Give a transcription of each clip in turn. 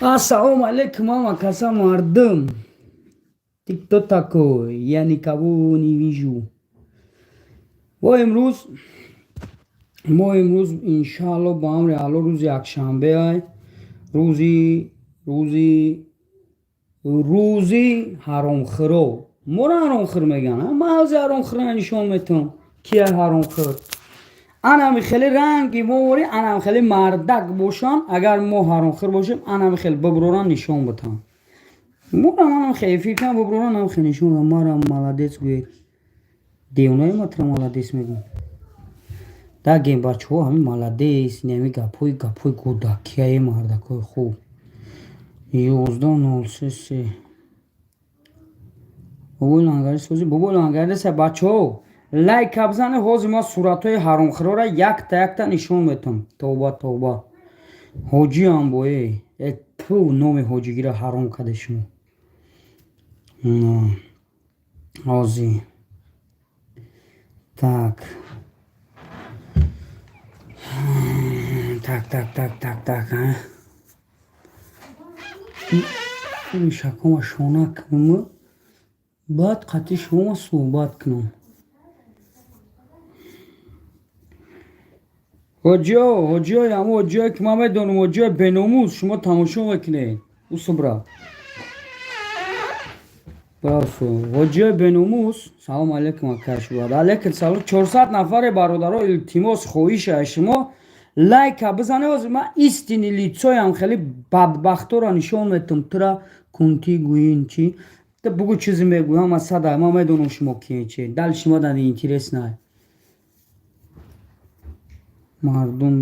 Ассалому алейкум, ҳама каса, мардум. Ты кто такой? Я никого не вижу. Мо имрӯз, иншаалло, ба амри Алло, рӯзи якшанбе ай, рӯзи ҳаромхӯро. Моро ҳаромхӯр мегӯянд. Ман ҳозир ҳаромхӯра нишон метавам, кия ҳаромхӯр. Анами хеле ранги мо вори, анам хеле мардак бошанд, агар мо ҳаромхӯр бошем, анами хеле биброран, нишон битам. Морам анам хеле эфир кам биброран, ам хеле нишон дам. Марам молодец гӯед. Девонаи ма тра молодец мегӯм. Дагем, бачаҳо, ҳамин молодец, ҳамин гапҳои гудакияи мардакҳои хуб. 11.03. Бобои лангари созӣ, бобои лангари деса, бачаҳо, лайка бизанед. Ҳозир ман суратҳои ҳаромхӯрора якта якта нишон метам. Тавба, тавба. Ҳоҷиам бое. Э, ту номи ҳоҷигиро ҳаром карде шумо. Ҳозир. Так. Так, так, так, так, так. Мишакома шона кунам, баъд қатъи шумо суҳбат кунам. Ҳоҷиё, ҳоҷиёи, ҳамо ҳоҷиёе ки ман медонам, ҳоҷиёи беномус, шумо тамошо мекунед. Усубра. Брафу. Ҳоҷиёи беномус, салом алейкум, акаш брат. Алейкум салом. 400 нафаре, бародаро, илтимос, хоҳиш аз шумо, лайка бизанед. Ҳозир ман истинный лицоям хеле бадбахторо нишон метам. Тура кунти гӯин чӣ? Ту бугӯ, чизе мегӯям, ман сада, ман медонам шумо кие чи. Дальше шумо да неинтересно. Мардум,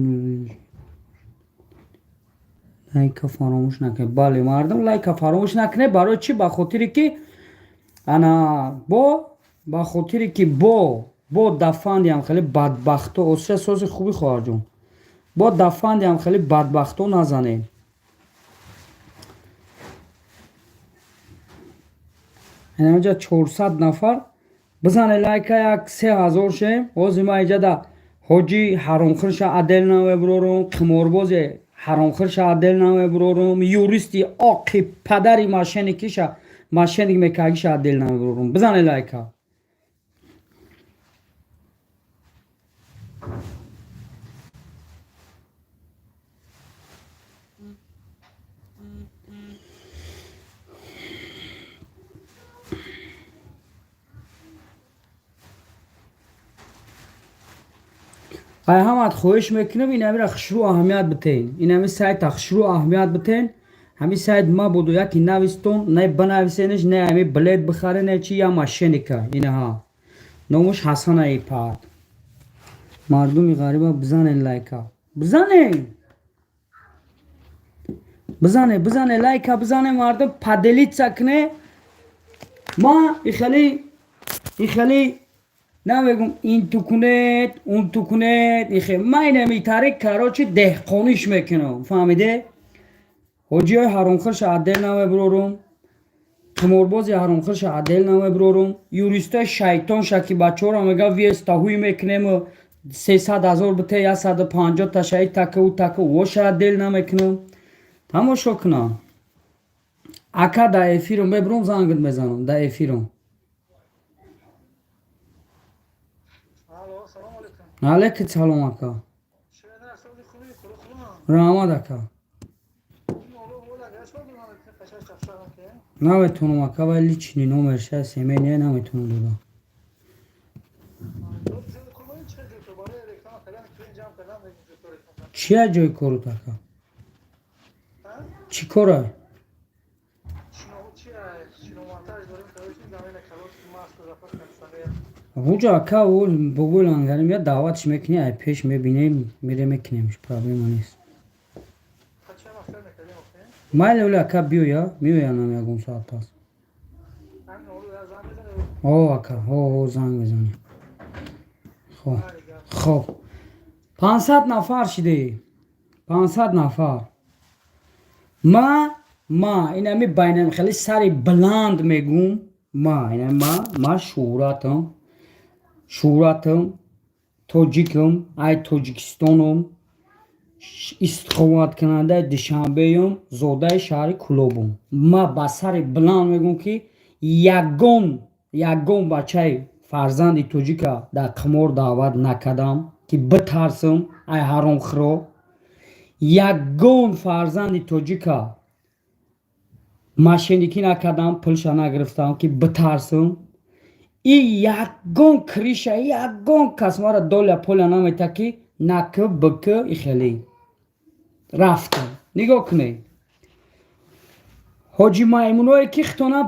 лайка фаромӯш накунед. Бале, мардум, лайка фаромӯш накунед. Барои чӣ? Ба хотире ки ана бо ба хотире ки бо дафандиам хеле бадбахто осия сози хуби, хоҳарҷон, бо дафандиам хеле бадбахто назанед. Инҷа 400 нафар, бизане лайка, як 3000 шем. Ҳозир ман иҷа да ҳоҷи ҳаромхӯрша отдельно намебурорум, қиморбози ҳаромхӯрша отдельно намебурорум, юристи оқи падари мошенникиша, мошенник мекагиша отдельно намебурорум. Бизане лайка. Ай ҳамат хоҳиш мекунам, инамира хушрӯ аҳамият битен, инами сайта хушрӯ аҳамият битен. Ҳами сайт мабоду яки навистон, не бинависениш, не ҳами билет бихаре, не чи, я мошенника. Инаҳа номуш Ҳасанаи пад. Мардуми ғариба, бизанен лайка, бизанен, бизане, бизане лайка, бизане, мардум, поделиться кне. Ма ихели намегум, ин ту кунед, он ту кунед, ихе ма инами тариқ, короче, деҳқониш мекунам, фаҳмиде? Ҳоҷиҳои ҳаромхӯрша отдельно намебурорум, қиморбози ҳаромхӯрша отдельно намебурорум, юристои шайтонша, ки бачаҳоро мега вестаҳуй мекунему 300 000 бите, 150 ташаи така у така воша отдельно намекунам. Тамошо кунам, ака, да эфирам мебуром, зангит мезанам да эфирам. Алло, салом алейкум. Алейкум салом, ака. Шена сози хуби, хулу хулу. Раҳмат, ака. Ин оло вола гашо биман қашаш чақшарам ки. Наметонам, ака, вай личный номерша семейный наметонам дода. Чия ҷои корут, ака? Чӣ кора? Вуҷа, ака, бобои лангарим я даъватш мекунӣ, ай пеш мебинем, мере мекунемш, проблема нест. Майли, оли, ака, биёя, меоянам ягон соат пас. О, ака, о, занг мезанем. Хоб, хоб, 500 нафар шиде, 500 нафар. Ма инами байнам хеле сари баланд мегум. Ма ина ма шӯҳратам, тоҷикам, ай Тоҷикистонам, истиқоматкунандаи Душанбеюм, зодаи шаҳри Кӯлобум. Ма ба сари баланд мегӯм, ки ягон бачаи фарзанди тоҷика дар қимор даъват накардам, ки битарсам ай ҳаромхӯро. Ягон фарзанди тоҷика мошенникӣ накардам, пулша нагирифтам, ки битарсам. И ягон крыша, ягон кас мара доля поля намета, ки нак бк и хеле рафтам. Нигоҳ кунед, ҳоҷи маймуное, ки хитона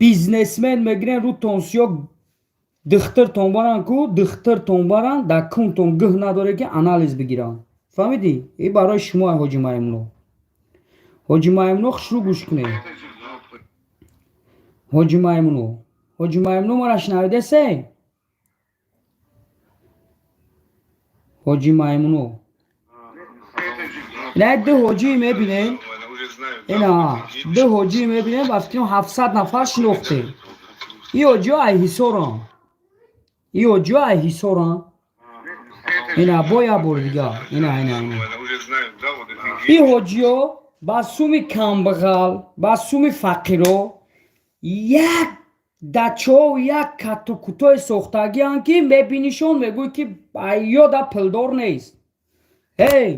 бизнесмен мегирен, рӯтон сиё, духтиртон баран ку, духтиртон баран, дар кунтон гӯҳ надоре, ки анализ бигиранд. Фаҳмидӣ? И барои шумо, ҳоҷи маймуно. Ҳоҷи маймуно, хушрӯ гӯш кунед. Ҳоҷи маймуно, ҳоҷи маймуно, мара шунавидасе? Ҳоҷи маймуно, ина ду ҳоҷӣ мебинем, ина ду ҳоҷӣ мебинем. Ба фикрам, 700 нафар шинохтем. И ҳоҷиҳо ай Ҳисоранд, и ҳоҷиҳо ай Ҳисоранд. Ина бо як бори дига, ина, ина, ина. И ҳоҷиҳо ба суми камбағал, ба суми фақиро як дачаҳо, як кату кутои сохтагианд, ки мебинишон, мегӯй, ки ёда пулдор нест. Ҳей,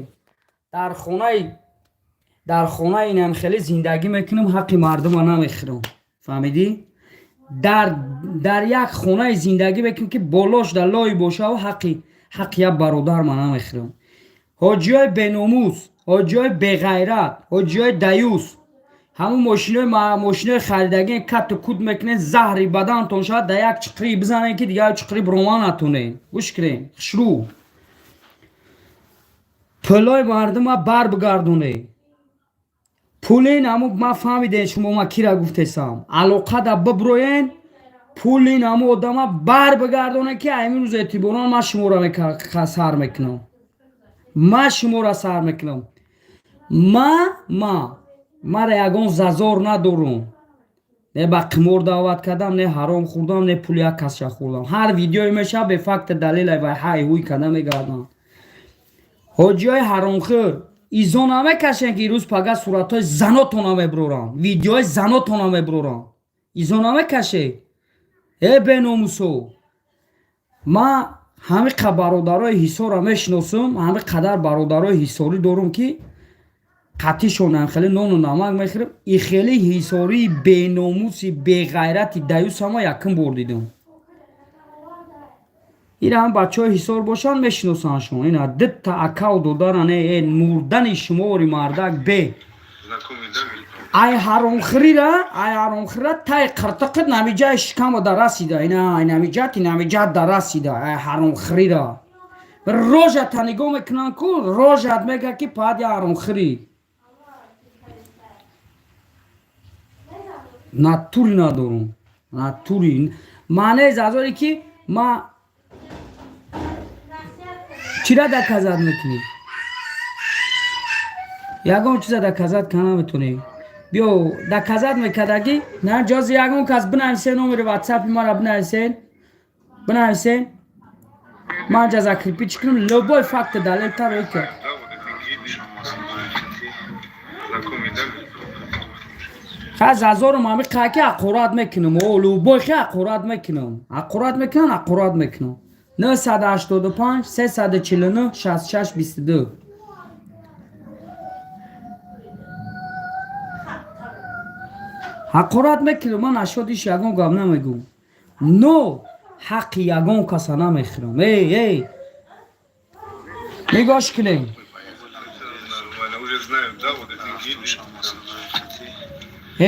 дар хонаи инам хеле зиндагӣ мекунам, ҳаққи мардума намехӯрам. Фаҳмидӣ? Дар як хонаи зиндагӣ мекунам, ки болош дар лой бошаву ҳаққи як бародар ма намехӯрам. Ҳоҷиҳои беномус, ҳоҷиҳои беғайрат, ҳоҷиҳои даюс, ҳамун мошинои харидагӣ кату кут мекунед, заҳри бадантон шавад, дар як чиқрӣ бизанед, ки дигар чиқрӣ бирома натонед. Гӯш кунед, хушрӯ, пулои мардума бар бигардонед. Пулин ҳаму ма фаҳмидем, шумо ма кира гуфтесам. Алоқа да биброен, пулин ҳаму одама бар бигардонед, ки ҳамин рӯз эътиборан ма шуморо сар мекунам, ма шуморо сар мекунам. Ма мара ягон зазор надорум. Не ба қимор даъват кардам, не ҳаром хӯрдам, не пули як касша хӯрдам. Ҳар видеое мешавад, бефакта далела вай ҳай ҳуй карда мегардам. Ҳоҷиҳои ҳаромхӯр, изо намекашем, ки рӯз пага суратҳои занотона мебурорам, видеои занотона мебурорам. Изо намекаше, э беномусо. Ма ҳамин қа бародарои Ҳисорро мешиносам, ҳамин қадар бародарои ҳисорӣ дорум, ки қатишонам хеле нону намак мехӯрем. И хеле ҳисории беномуси, беғайрати даюсама якум бор дидам. Ира ҳам бачаҳои Ҳисор бошанд, мешиносандшон. Ина дитта акав додаран. Э мурдани шумори мардак бе ай ҳаромхӯрира, ай ҳаромхӯрира, тай қиртиқит намиҷаи шикама дарасида. Ина намиҷат, намиҷат дарасида. Ай ҳаромхӯрира рожата нигоҳ мекунанд ку, рожат мега, ки паъд я ҳаромхӯрӣ натури надорум, натури маънеи зазоре, ки ма чира доказать мекунӣ? Ягон чиза доказать ка наметонӣ. Биё, доказать мекардагӣ на ҷози ягон кас бинависен, номери ватсапи мара бинависен, бинависен, ман ҷа закрепить кунам, любой факт далел таро ка. Знакомый, да? Хаз ҳазорум ҳами қаки ҳақорат мекунам. О, любой хи ҳақорат мекунам, ҳақорат мекунам, ҳақорат мекунам. 985 349 66 22. Ҳақорат мекунам, ман ашодиш ягон гап намегӯм, но ҳаққи ягон каса намехӯрам. Эй, эй, нигоҳш кунем. Нормально, уже знают, да, вот эти гиды.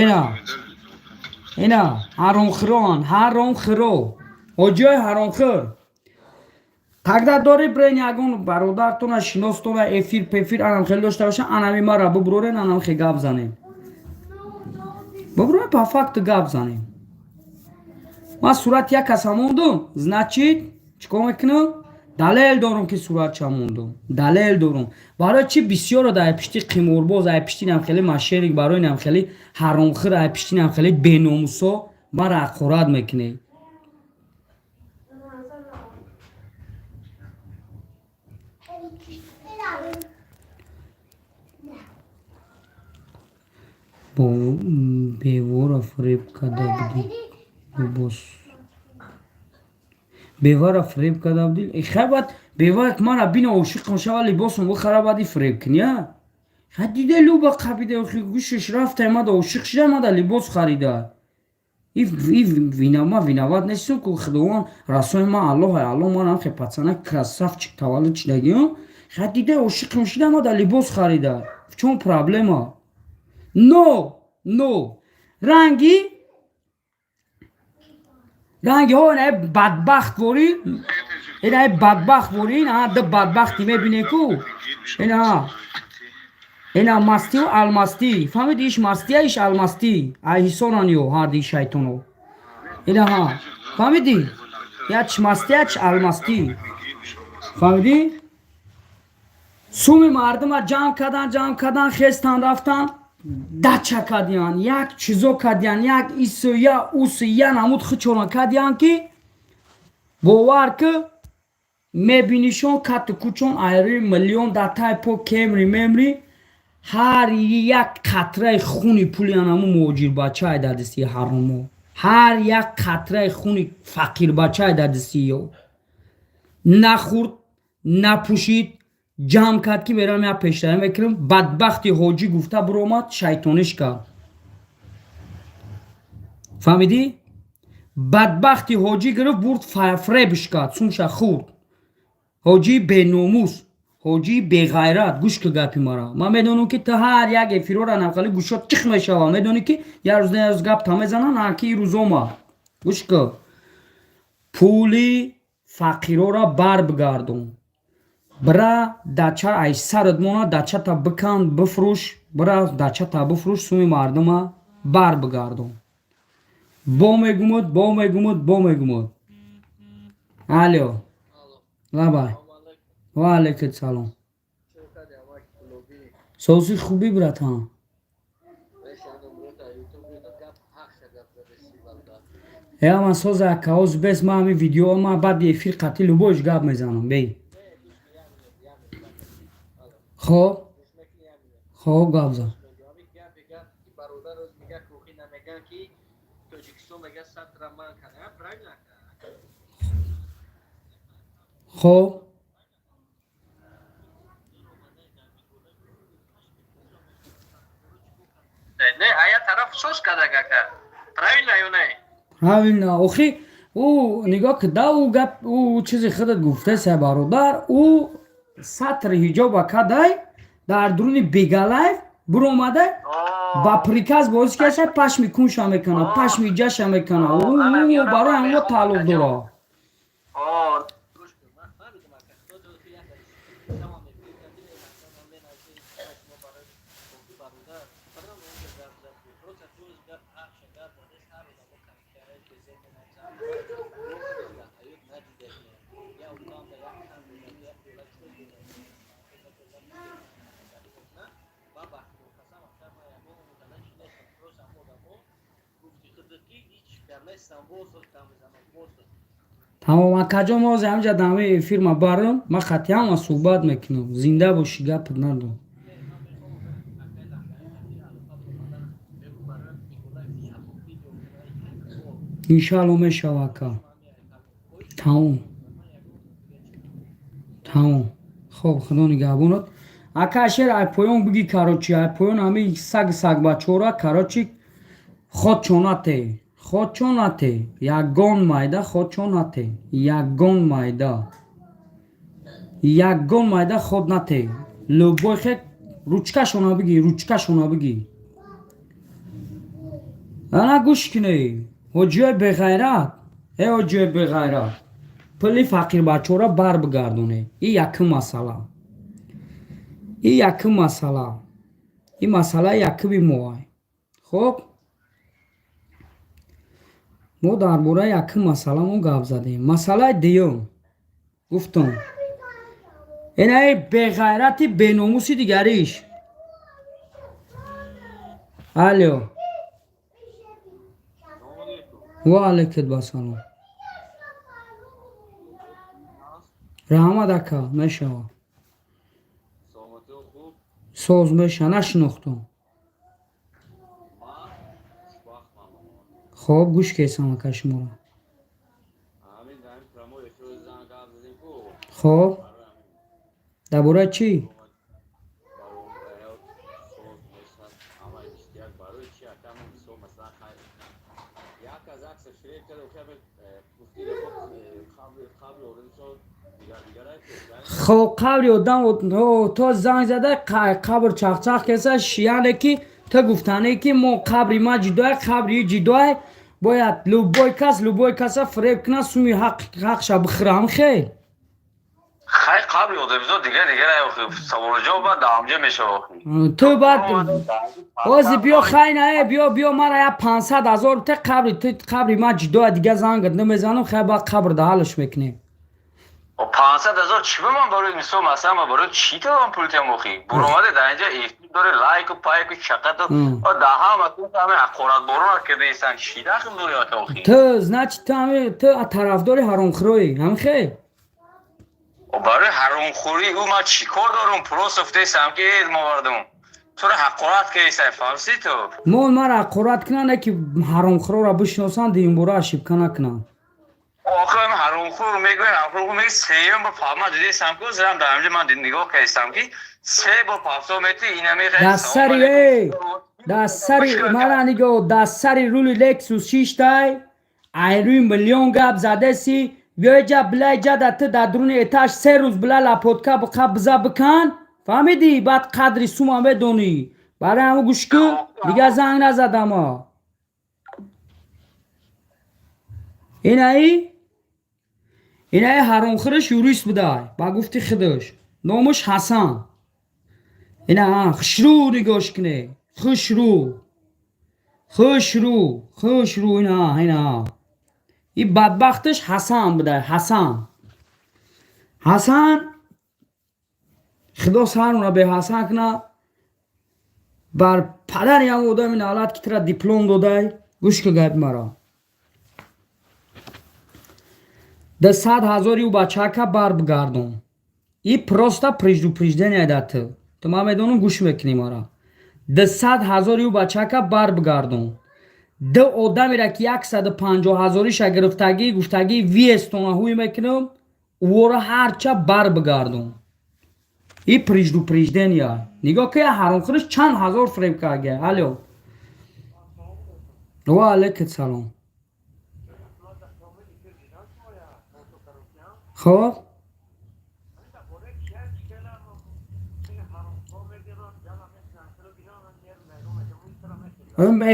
Ина, ина ҳаромхӯроан, ҳаромхӯро, ҳоҷиҳои ҳаромхӯр. Тогда дори брен ягон бародартона, шиностона, эфир пефир анам хеле дошта боша, анами мара буброрен, анам хе гап занем, буброрен, по факту гап занем. Ман сурат як каса мондум, значит, чикор мекунам? Далел дорум, ки суратча мондум, далел дорум. Барои чӣ бисёро дар пишти қиморбоз, ай пишти нам хеле мошенник, барои нам хеле ҳаромхӯр, ай пишти нам хеле беномусо мара ҳақорат мекунед? Бевора фиреб карда будӣ, либос бевара фиреб карда будӣ. Хай, баъд бева мара бина, ошиқам шава, либосам бихара, баъди фиреб кунӣ, а? Хай, дида, люба қабида, гӯшаш рафта, мада ошиқ шида, мада либос харида. Ма виноват нестам ку, худованд расои ма Аллоҳ, Аллоҳ манам хе пацана красавчик таваллуд шидагиам. Хай, дида, ошиқам шида, мада либос харида, в чём проблема? Но ранги ранги ҳо, ина бадбахт ворӣ, ина бадбахт ворӣ, ина ду бадбахти мебине ку, ина мастию алмастӣ, фаҳмиди? Иш мастия, иш алмастӣ, ай ҳисонан ё ҳарди шайтоно. Ина ҳа, фаҳмидӣ? Яч мастия, ч алмастӣ, фаҳмидӣ? Суми мардума ҷамъ кардан, ҷамъ кардан, хестан, рафтан, дача кардиян, як чизо кардиян, як ису, я усу, я намуд хичорон кардиян, ки бовар ки, мебинишон кату кучон айрӯи миллион дар тай по кемри мемри. Ҳар як қатраи хуни пули анаму муҳоҷирбачае дар дасти ҳаромо, ҳар як қатраи хуни фақирбачае дар дасти ё нахӯрд, напӯшид, ҷамъ кард, ки мерам як пештара мекунам. Бадбахти ҳоҷӣ гуфта биромад, шайтониш кард, фаҳмидӣ? Бадбахти ҳоҷӣ гирифт, бурд, фребш кард, сумша хӯрд. Ҳоҷии беномус, ҳоҷии беғайрат, гӯш ки гапи мара. Ман медонам, ки ту ҳар як эфирора навқали гӯшот чих мешава, медонӣ, ки як рӯз на як рӯз гап та мезанан, ки рӯз омад. Гӯш ки, пули фақирора бар бигардон, бира дача ай сарат мона, дачата бикан, бифурӯш, бира дачата бифурӯш, суми мардума бар бигардон. Бо мегумуд, бо мегумуд, бо мегумуд. Алё, лабай, ва алайкум салом. Сози, хубӣ, братан? Я ман соза акаоз бес, ма ҳами видео, ма баъди эфир қатъи любойш гап мезанам, бей. Хоб, хоб, гап зан. Бародар, мега кӯхина меган, ки Тоҷикистон мега сатра ман кана, правильно? Хоб. Не, ая тараф соз кадагака, правильно ё не? Правильно. Охи, ӯ нигоҳ ки да, ӯ гап, ӯ чизи худат гуфтеса, бародар, ӯ сатри ҳиҷоба кадай, дар дуруни бегалайф биромада, ба приказ боз каша, пашми кунша мекана, пашми ҷаша мекана. Ӯ барои ҳамон тааллуқ дора. Гӯш кун, ман фаҳмидам, ака, худо ҷои як шама мегӯяд, шумо барои бародар барам онҷо гап зад, просто ҷоз гап ҳақша гап задес, ҳар одамо комментарияи безеб менависанд, ҳаёт надидагия, я укамда як кам як пиёла чой ба бахтиёр қасам, аксар ман ягон одама чи нестам, просто ҳамо одамо гуфти худат, ки ҳеҷ гап нестам, воздух кам мезанам, воздух. Тамом, акаҷон, мо ҳозир ҳамҷа дами эфир ма барам, ма хати ҳама суҳбат мекунам. Зинда бошӣ, гапат надор. Ман мехоҳам акай лахтаи алоқа баромадан, бегу бароям Николаев як видео. Иншаалло, мешава, ака. Тамом, тамом. Хоб, худо нигаҳбонат, ака. Шер ай поён биги, короче, ай поён ҳами саг сагбачора, короче. Хочонате, хочонате, ягон майда хочонате, ягон майда, ягон майда ход нате. Любой хек ручкашона бигӣ, ручкашона бигӣ. Ана гӯш кине, ҳоҷиёи беғайрат, э ҳоҷиёи беғайрат, пули фақирбачаҳоро бар бигардоне. И якум масъала, и якум масъала, и масъалаи якуми моай. Хоб, мо дар бораи якум масъаламон гап задем. Масъалаи дуюм гуфтам, инаи беғайрати беномуси дигариш. Алё, ва алайкум басалом. Раҳмат, ака, мешавад, соз меша. Нашинохтам. Хоб, гӯш кесам, ака, шуморо. Хоб, дар бораи чӣ? Хоб, қабри одам то занг зада, қабр чахчах кеса, яъне ки ту гуфтане ки мо қабри ма ҷудоя, қабри ҷудоя. Бояд любой кас любой каса фиреб кунад, суми ҳақша бихӯрам, хел. Хай, қабри одамизод дигар дигар, саволу ҷавоб баъд дар ҳамҷа мешава. Ту баъд ози биё, хай, на, э, биё, биё, мара я 500 000 те, қабри ту, қабри ма ҷудоя, дига зангат намезанам. Хай, баъд қабр да ҳалш мекунем. 500 000 чӣ ба ман? Барои мисол, масалан, ман барои чӣ тавам пул тиям охи? Буромаде дар инҷа эфир дори, лайку пайку чақату дар ҳама ҳама ҳақоратборона кардаистан. Чӣ дахл дори, ака, охи? Ту, значит, ту ҳами ту тарафдори ҳаромхӯроӣ, ҳами хел? Барои ҳаромхӯрӣ ӯ ман чӣ кор дорум? Просто гуфтаистам ки мовардум туро ҳақорат кардистай, фаҳмсӣ ту? Мо мара ҳақорат кунанд, ки ҳаромхӯрора бишиносанд, дуюмбора ошибка накунанд. Охир ҳаромхӯр мегӯян, ҳаромхӯр меги, сеюм бор фаҳма дидистам ку зирам дар ҳамҷа ман нигоҳ кардистам ки се бор пафто мети инами. Дар сари э дар сари мара нигоҳ, дар сари рули Лексус шиштай, айрӯи миллион гап задаси. Биёиҷа, билайҷа, да ту дар дуруни этаж 3 рӯз била лапотка биқа биза бикан, фаҳмидӣ? Баъд қадри сума медонӣ. Барои ҳамн гӯш кун, дига занг назадама. Инаи ҳаромхӯраш юрист будай, ба гуфти худаш номаш Ҳасан. Ина хушрӯ нигоҳш куне, хушрӯ, хушрӯ, хушрӯ. Ина и бадбахташ Ҳасан будай, Ҳасан, Ҳасан. Худо сармона беҳасан куна бар падари ҳам одами налат ки тура диплом додай. Гӯш ку гапи маро: 200 000 ӯ бачака бар бигардон. И просто предупреждение да ту. Ту, ман медонам, гӯш мекунӣ мара. 200 000 ӯ бачака бар бигардон. Ду одамера ки 150 ҳазориша гирифтагӣ, гуфтагӣ виестона ҳуй мекунам, ӯро ҳарча бар бигардон. И предупреждение. Нигоҳ ки ҳаромхӯриш чанд ҳазор фиреб карда. Алло, ва алайкум салом. Хоб,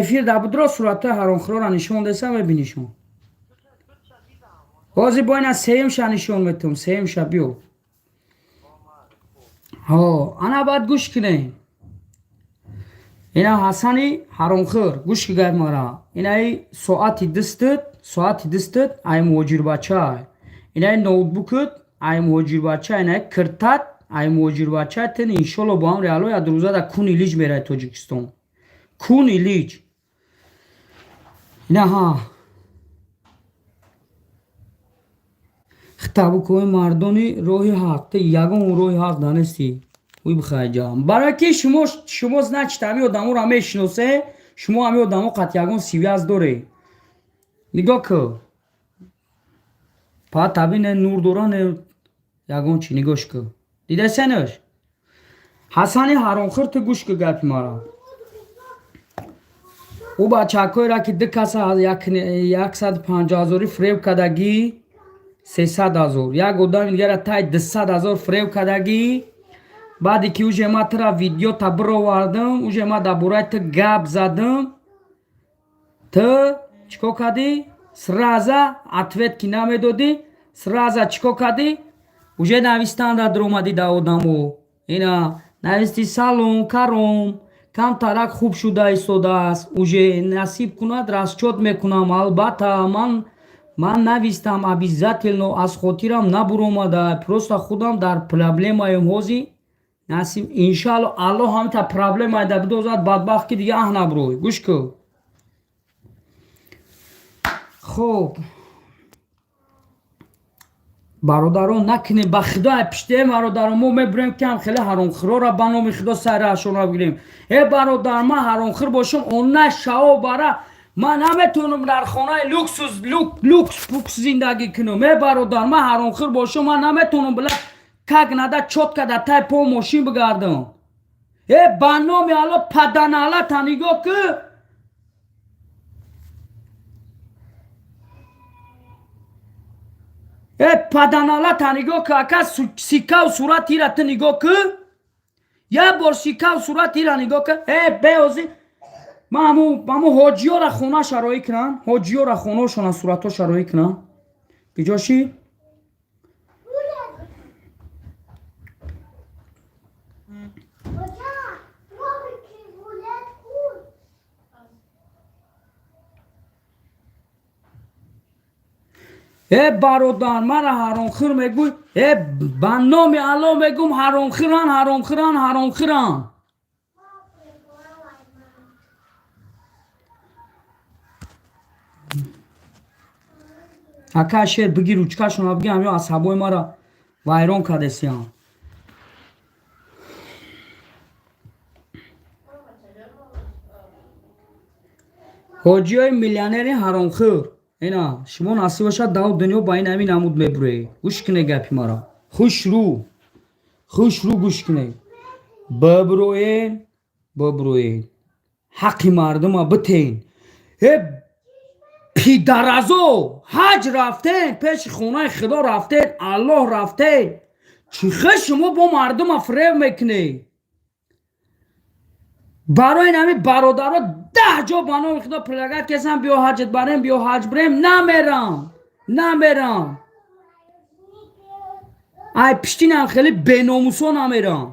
эфир дар будро, суратҳои ҳаромхӯрора нишон деса, мебинишон. Ҳозир бо ина сеюмша нишон метавам, сеюмша биё. Ҳо, ана баъд гӯш кунем. Ина Ҳасани ҳаромхӯр, гӯш ки гап мара. Инаи соати дистит, соати дистит ай муҳоҷирбача, инаи ноутбукит ай муҳоҷирбача, инаи киртат ай муҳоҷирбача. Тин иншолло бо амри Алло як рӯза дар куни лиҷ мераи Тоҷикистон, куни лиҷ. Инаҳа хитабукои мардони роҳи ҳақ, ту ягон роҳи ҳақ данестӣ. Уй бихайҷа, барои ки шумо, значит, ҳами одаморо мешиносе, шумо ҳами одамо қат ягон связь доре. Нигоҳ ку, па таби не нур дора, не ягон чи. Нигоҳш ку, дидасенаш Ҳасани ҳаромхӯр, ту гӯш ку гапи мара. Ӯ бачакҳоеро ки ду каса 150 000 фиреб кардагӣ, 300 000, як одами дигара тай 200 000 фиреб кардагӣ. Баъде ки уже ма тура видеота бировардам, уже ма дар бораи ту гап задам, ту чӣ кор кардӣ? Сразу ответ ки намедодӣ, сразу чӣ кор кардӣ? Уже навистанда дуромадӣ да одамо. Ина нависти: «Салом, каром, камтарак хуб шуда истодааст, уже насиб кунад, расчёт мекунам. Албатта, ман навистам, обязательно, аз хотирам набуромада, просто худам дар проблемаем ҳозир. Насиб, иншаалло, Аллоҳ ҳамта проблемаеда бидозад, бадбахт, ки дига аҳ набурой». Гӯш кӯ. Хуб, бародарон, накунем, ба худо, пиштаи бародарон, мо мебурем, ки ҳам хеле ҳаромхӯрора ба номи худо сайраашонро бигирем. Э бародар, ман ҳаромхӯр бошам, она шао бара ман наметавонам дар хонаи люксус, люкс пукс зиндагӣ кунам. Э бародар, ман ҳаромхӯр бошам, ман наметавонам, била, как надо, чётко дар тай по мошин бигардам. Э, ба номи Алло, паданалата нигоҳ кӯ. Э, паданалата нигоҳ кӯ, ака, сиккаву суратира ту нигоҳ кӯ, як бор сиккаву суратира нигоҳ кӯ. Э, беози ман ҳаму ҳоҷиёра хона шароӣ кунам, ҳоҷиёра хонаошона суратҳо шароӣ кунам. Киҷоши? Э бародар, мара ҳаромхӯр мегӯй. Э, ба номи Алло мегӯм, ҳаромхӯран, ҳаромхӯран, ҳаромхӯран. Ака шер, бигир ручкашона, бигир, ҳамё асабои мара вайрон кардесиям. Ҳоҷиёи миллионери ҳаромхӯр, ина шумо насиб бошад, дав дунё ба ин ҳамин намуд мебуред. Гӯш кунед гапи мара, хушрӯ, хушрӯ гӯш кунед. Биброен, биброен, ҳаққи мардума битен. Э пидаразо, ҳаҷ рафтен, пеши хонаи худо рафтен, Аллоҳ рафтен, чӣ хел шумо бо мардума фиреб мекунед? Барои ин ҳамин бародаро 10 ҷо ба номи худо предлагать кесам: «Биё ҳаҷат барем, биё ҳаҷ бирем». Намерам, намерам, ай пиштинам хеле беномусо намерам.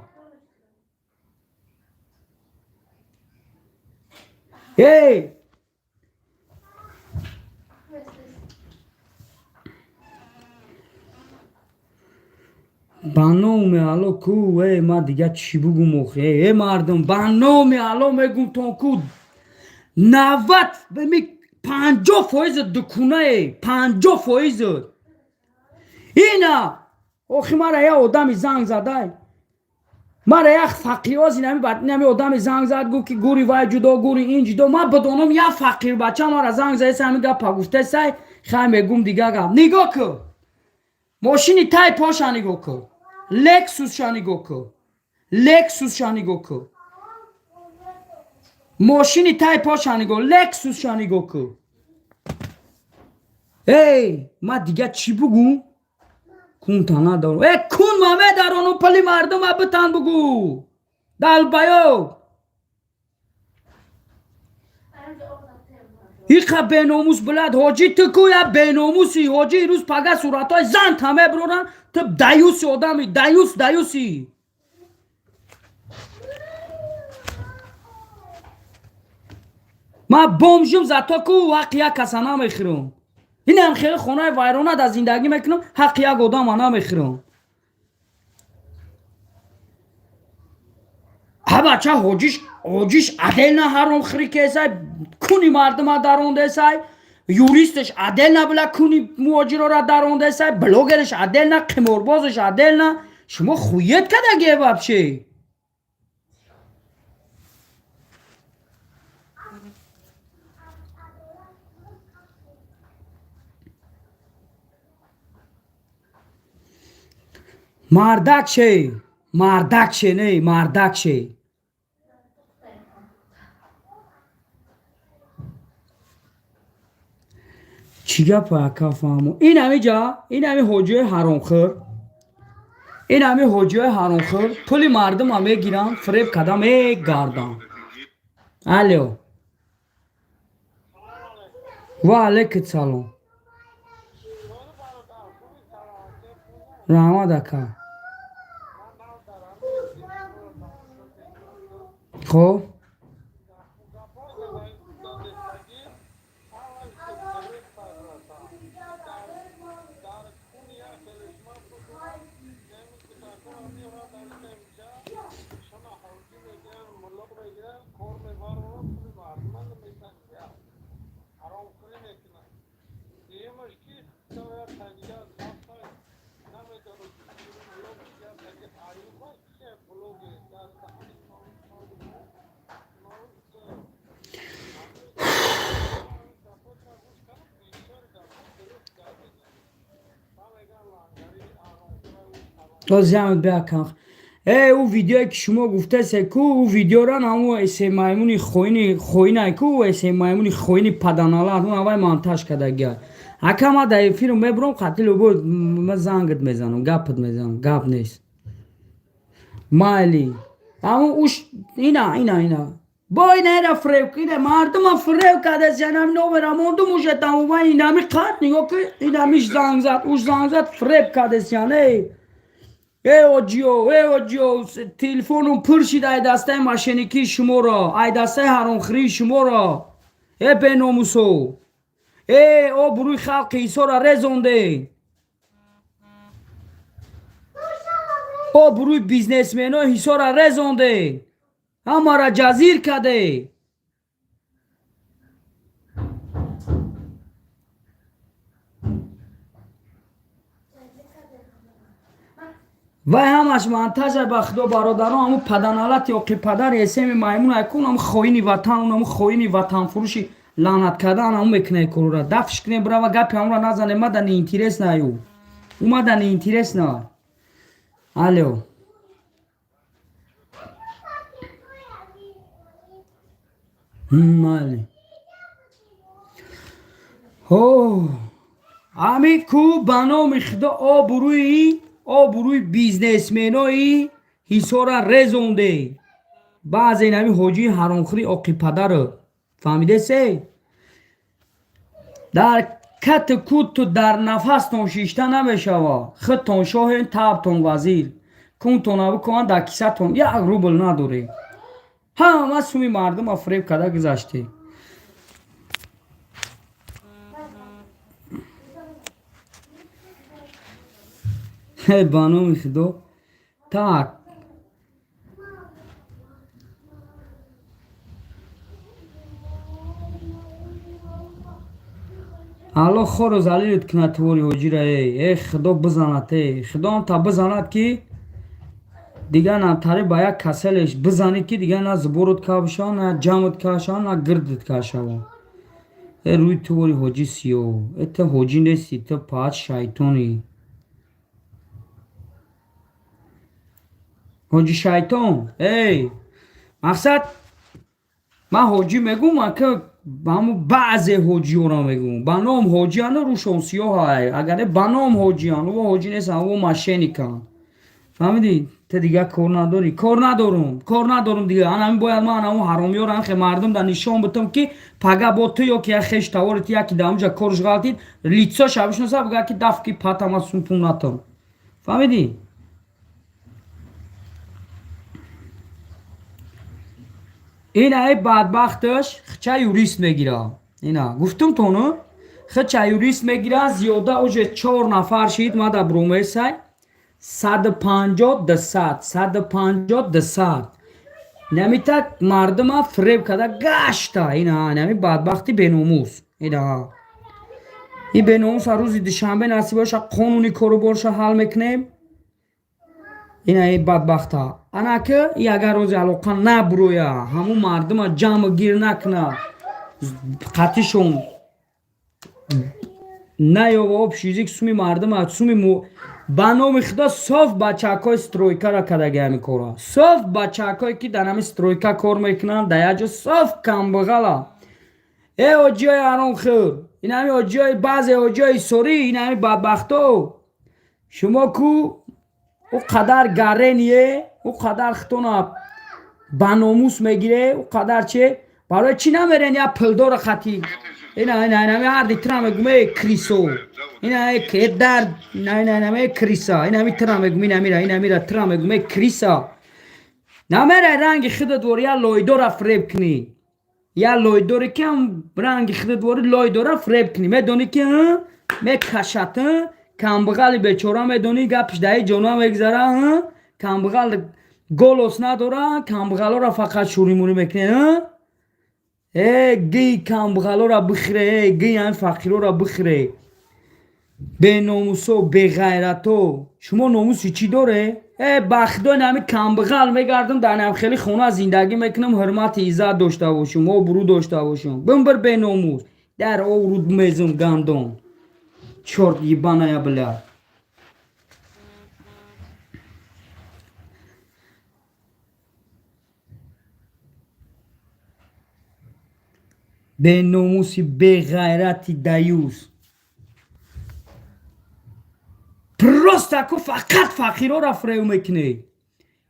Эй, ба номи Алло ку, э, ман дига чӣ бугум охи? Э мардум, ба номи Алло мегум тон ку, 90, 50% дукунае, 50% ина. Охи, мара як одами занг задай, мара як фақироз, инами одами занг зад, гуфт ки гури вай ҷудо, гури ин ҷудо. Ман бидонам, як фақирбача мара занг заеса, ҳамин гапа гуфтесай. Хай, мегум дига гап. Нигоҳ кӯ, мошини тай поша нигоҳ кӯ, Лексусша нигоҳ кӯ, Лексусша нигоҳ кӯ, мошини тай поша нигоҳ, Лексусша нигоҳ кӯ. Эй, ман дига чӣ бугум? Кунта надорам. Э, кун ма медарону, пули мардума битан бугӯ, долбоёб. Иқа беномус билад. Ҳоҷӣ, ту ку я беномуси ҳоҷӣ. Рӯз пага суратҳои занта мебуроранд. Ту даюси, одами даюс, даюси. Ман бомжум, зато ку ҳаққи як каса намехӯрам. Инам хеле хонаи вайрона дар зиндагӣ мекунам, ҳаққи як одама намехӯрам. Ҳа, бача, ҳоҷиш, ҳоҷиш отдельно ҳаромхӯрӣ кесай, куни мардума дарондесай, юристаш отдельно била, куни муҳоҷирора дарондесай, блогераш отдельно, қиморбозаш отдельно. Шумо хует кадаге вообще? Мардак ше, мардак ше, не мардак ше. Чӣ гапа, ака, фаҳмо? Ин ҳамиҷа, ин ҳами ҳоҷиҳои ҳаромхӯр, ин ҳами ҳоҷиҳои ҳаромхӯр пули мардума мегиранд, фиреб карда мегарданд. Алло, ва алайкум салом, раҳмат, ака. Хоб. Зиамад биакан. Э, ӯ видеое ки шумо гуфтасе ку, ӯ видеоран ҳамун эсе маймуни хоини хоинай ку, эсе маймуни хоини паданалат, ун аввай монтаж кардагия. Ака, ма дар эфиру мебурам, қатъи любой ма зангат мезанам, гапат мезанам, гап нест. Майли, ҳамун уш ина, ина, ина, бо ина ира фиреб, ина мардума фиреб кардааст. Янами номера мондум уже тамоман. Инами қат нигоҳ ки, инамиш занг зад, уш занг зад, фиреб кардааст. Яне э оҷиё, э оҷиё, телефонум пур шид ай дастаи мошенникии шуморо, ай дастаи ҳаромхӯрии шуморо. Э беномусо, э обрӯи халқи Ҳисора резонде, обрӯи бизнесменои Ҳисора резонде, ҳамаро ҷазир каде. Вай ҳамаш монтажа, ба худо, бародарон. Ҳамун паданалати оқипадар эсеми маймун айкун, ҳамун хоини ватан, ҳамун хоини ватанфурӯши лаънат кардан, ҳамун мекунад корора. Дафш кунем, бирава, гапи ҳамонро назане. Мада неинтересно аю, ӯ мада неинтересно. Алло. Майли. Ҳами ку, ба номи худо, обрӯи бизнесменои Ҳисора резонде баъзе ин ҳами ҳоҷии ҳаромхӯри оқипадару, фаҳмидесе? Дар кати куту дар нафастон шишта намешава. Худтон шоҳен, табтон вазир, кунтона бикунан, дар кисатон як рубл надоред. Ҳама суми мардума фиреб карда гузаште. Ба номи худо. Так. Алло хору залилит кунад твори ҳоҷира. Э, э, худо бизанад, э худоам та бизанад, ки дигар натари ба як каселеш бизанӣ, ки дигар на зуборут кабшава, на ҷамут кашава, на гирдут кашава. Э, рӯи твори ҳоҷи сиёҳ, э, ту ҳоҷӣ нестӣ, ту паҳат шайтонӣ, ҳоҷи шайтон. Эй, мақсад, ман ҳоҷӣ мегӯм, ака, ҳамун баъзе ҳоҷиёро мегӯм, ба ном ҳоҷиану рӯшон сиёҳай. Агар ба ном ҳоҷиан, ӯ ҳоҷӣ нестан, ӯ мошенникан, фаҳмидӣ? Ту дигар кор надорӣ? Кор надорум, кор надорум дигар. Анами бояд ман анамун ҳаромиёро анхе мардум да нишон бутам, ки пага бо ту ё ки як хеш тавори ту яки дар онҷа корш ғалтид, лицо ша бишноса, бигӯяд, ки даф ки патама сумпун натам, фаҳмидӣ? Ина эй бадбахташ хча юрист мегира. Ина гуфтум тону, хча юрист мегира. Зиёда уже чор нафар шид. Мада брумесай 150 200, 150 200. Намитак мардума фиреб карда гашта. Ина нами бадбахти беномус, ина ин беномуса рӯзи душанбе насиб боша, қонуни коруборша ҳал мекунем. Ина ин бадбахта анаки и агар рӯзи алоқа набурӯя, ҳамун мардума ҷамъ гир накуна, қатишон наёва общий язык, суми мардума суми ба номи худо, соф бачакҳои стройкара кардаги ҳами кора, соф бачакҳое ки дар ҳами стройка кор мекунанд, дар як ҷо соф камбағала. Э, оҷиёи ҳаромхӯр. Ин ҳами оҷои баъзе оҷои сорӣ, ин ҳами бадбахто. Шумо ку ӯ қадар гарение, ӯ қадар хитона ба номус мегире, ӯ қадар че, барои чӣ намерен я пулдора хати? Ина ина ина ҳарди тира мегум, эй крисо. Ина эй дар ина ина ина эй криса. Ина ми тира мегум, ина мира, ина мира тира мегум, эй криса. Намерай ранги худат вори я лойдора фреб кунӣ. Я лойдоре ки ҳам ранги худат вори лойдора фреб кунӣ. Медонӣ ки мекашат, камбағали бечора медонӣ гапш даи ҷона мегзара, камбағал голос надора, камбағалора фақат шӯримурӣ мекунӣ. Э гии камбағалора бихӯре, э гии ҳами фақирора бихӯре. Беномусо, беғайрато. Шумо номуси чӣ доре? Э ба худои нами камбағал мегардам, дар намхели хона зиндагӣ мекунам, ҳурмати иззат дошта бошум, обрӯ дошта бошум. Бимбир беномус. Дар обрӯ мезум гандон. Чёрт ебаная, бля. Беномуси беғайрати даюс. Просто ку фақат фақирора фрев мекунед.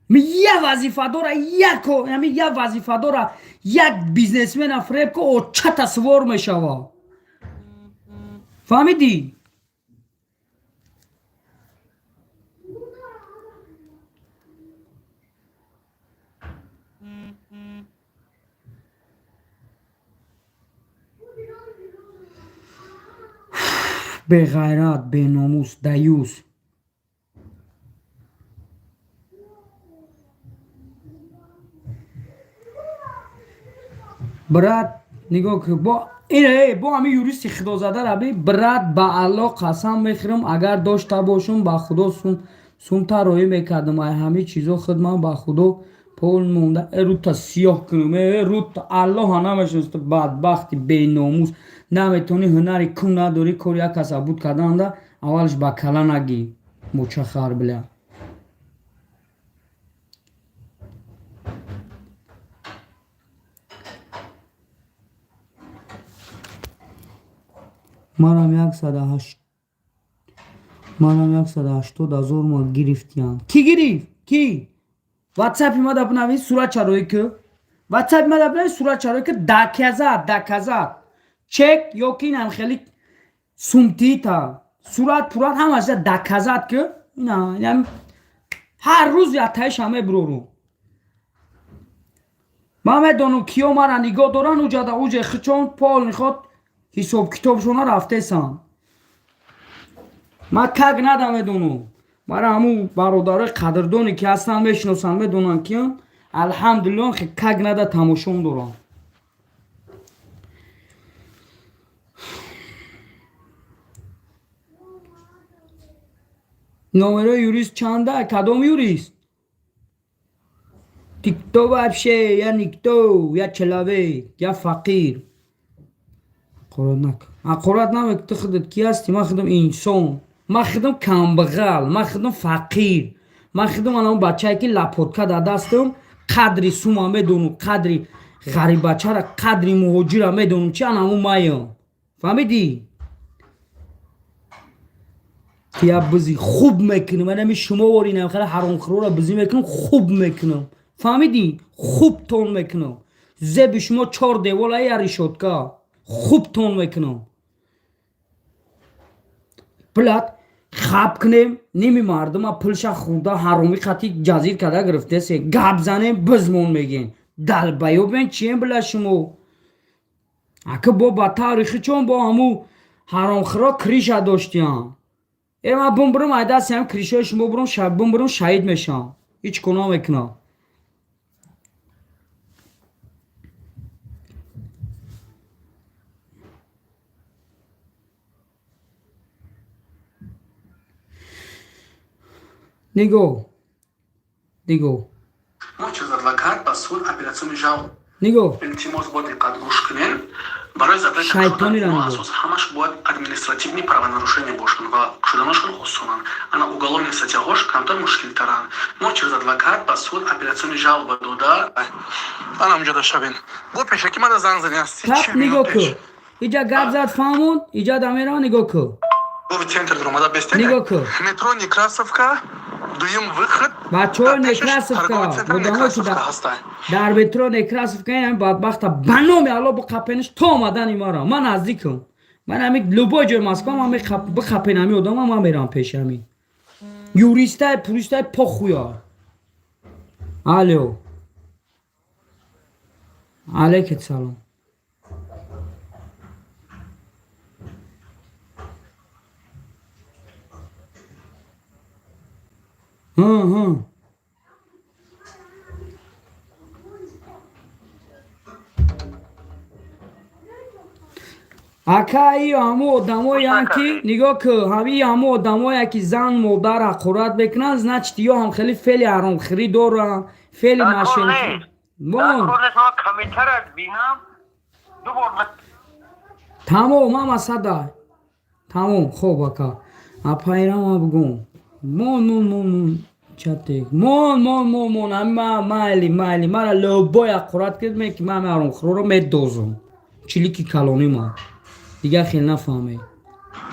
Ми я вазифадора, яко, ами я вазифадора, як бизнесмена фреб ку, очата свор мешава. Фаҳмидӣ? Беғайрат, беномус, даюс. Брат, нигоҳ кун, бо ин бо ҳами юристи худозада раби, брат, ба Аллоҳ қасам мехӯрам, агар дошта бошум, ба Худо сумта роӣ мекардам. Ай ҳами чизо худман ба Худо пол монда. Э рута сиёҳ кунам, э рута Аллоҳа намешиноста, бадбахти беномус. Наметавонӣ, ҳунари кун надорӣ, кори як каса буд карданда, аввалш ба кала нагӣ, мочахар, бля. Манам 180 000 ма гирифтиям. Кӣ гирифт? Кӣ? Ватсапи ма да бинавис, сурат чарои ки. Ватсапи ма да бинавис, сурат чарои ки, доказать, доказать. Чек ё ки инам хеле сумтита. Сурат пурат ҳамаш доказать ки ина инам ҳар рӯз ятаиша мебурорум. Ман медонам киё мара нигоҳ доранд уҷада, уҷе хичон пол меход ҳисоб-китобшона рафтесам. Ман как нада медонам. Мара ҳамун бародарои қадрдоне ки ҳастанд мешиносанд, медонанд ки алҳамдулиллоҳ как нада тамошом дорам. Номерои юрист чанда? Кадом юрист? Ты кто вообще? Я никто, я человек, я фақир. Ҳақорат накун. Ҳақорат намекун, ту худат кӣ ҳастӣ? Ман худам инсон. Ман худам камбағал, ман худам фақир. Ман худам анам бачае ки лопатка дар дастам, қадри сума медонам, қадри ғариббачара, қадри муҳоҷира медонам, чи анаму маям. Фаҳмидӣ? Я бизи хуб мекунам, анами шумо вори инам хеле ҳаромхӯрора бизӣ мекунам, хуб мекунам. Фаҳмидӣ? Хуб тон мекунам. Зеби шумо чор девола я решётка. Хуб тон мекунам. Блядь, хаб кунем, ними мардума пулша хӯрда, ҳаромӣ хати ҷазир карда гирифтесе. Гап занем, бизмон мегем. Долбоёб-ен чием, бля, шумо? Ака бо ба таври хичон бо ҳаму ҳаромхӯро крыша доштиям. Э ман бумбурум ай дасти ҳам крыша-и шумо бурум, бумбурум шаҳид мешавам. Ҳеҷ кор намекунам. Нигоҳ. Нигоҳ. Мо через адвокат ба суд апелляционный жалоб Нигоҳ. Илтимос, бо диққат гӯш кунем. Барои запрет Шайтонира шудани нигоҳ. асос ҳамаш бояд административный правонарушение бошанд ва шуданашон осонанд. Ана уголовный статья-ҳош камтар мушкилтаранд. Мо через адвокат ба суд апелляционный жалоба дода, ана ҳамҷода шавен. Бо пешакӣ мада занг задем. Так, нигоҳ кун. Иҷа гап зад, фаҳмон, иҷа дамера нигоҳ кун. Центр даромада бестед. Нигоҳ кун. Метро Некрасовка, дуюм выход. Бачаҳои Некрасовка, одамое ки дар метро Некрасовка, ин бадбахта ба номи Алло биқапениш то омадани мара. Ман наздикам. Ман ҳами любой ҷои Москва ман биқапен ҳами одама, ман мерам пеши ҳами. Юристай, пуристай похуя. Алло. Алейкум салом. Ҳа. Ака, и ҳамо одамоян ки нигоҳ ку, ҳами ҳамо одамое ки зан модар ҳақорат мекунанд, значит, ё ҳам хеле феъли ҳаромхӯрӣ доранд, феъли мошенник. Мон. Комментара бинам, ду бор. Тамом, ҳама сада. Тамом, хоб, ака. Апайрама бугум. Мон, мон, мон, мон. Чатек. Мон, мон, мон, мон. Ама майли, майли. Мара любой ҳақорат кирд, ме ки ман ҳаромхӯроро медозам. Чилики калони ман. Дигар хел нафаҳмед.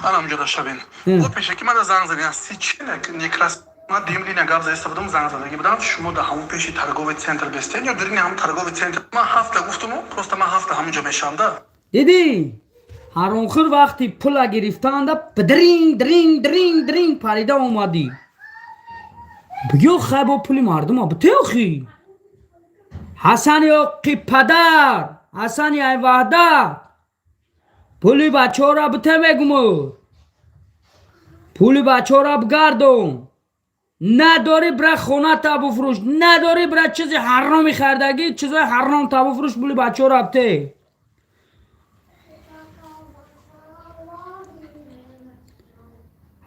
Ана ҳамҷода шавен. О, пешаки мада занг задин. Аз чи Некрас ман дим линия гап заиста будам, занг задагӣ будам. Шумо да ҳамон пеши торговый центр бестед ё дирини ҳамон торговый центр? Ман ҳафта гуфтуму, просто ман ҳафта ҳамонҷо мешавам да. Дидӣ? Ҳаромхӯр вақти пула гирифтанда дринг, дринг, дринг, дринг парида омадӣ. Бигё, хай, бо пули мардума бите охи. Ҳасани оқи падар, Ҳасани ай Ваҳдат. Пули бачаҳоро бите мегуму. Пули бачаҳоро бигардон. Надорӣ, бира хоната буфурӯш, надорӣ, бира чизи ҳароми хардагӣ, чизои ҳаром та буфурӯш, пули бачаҳоро бите.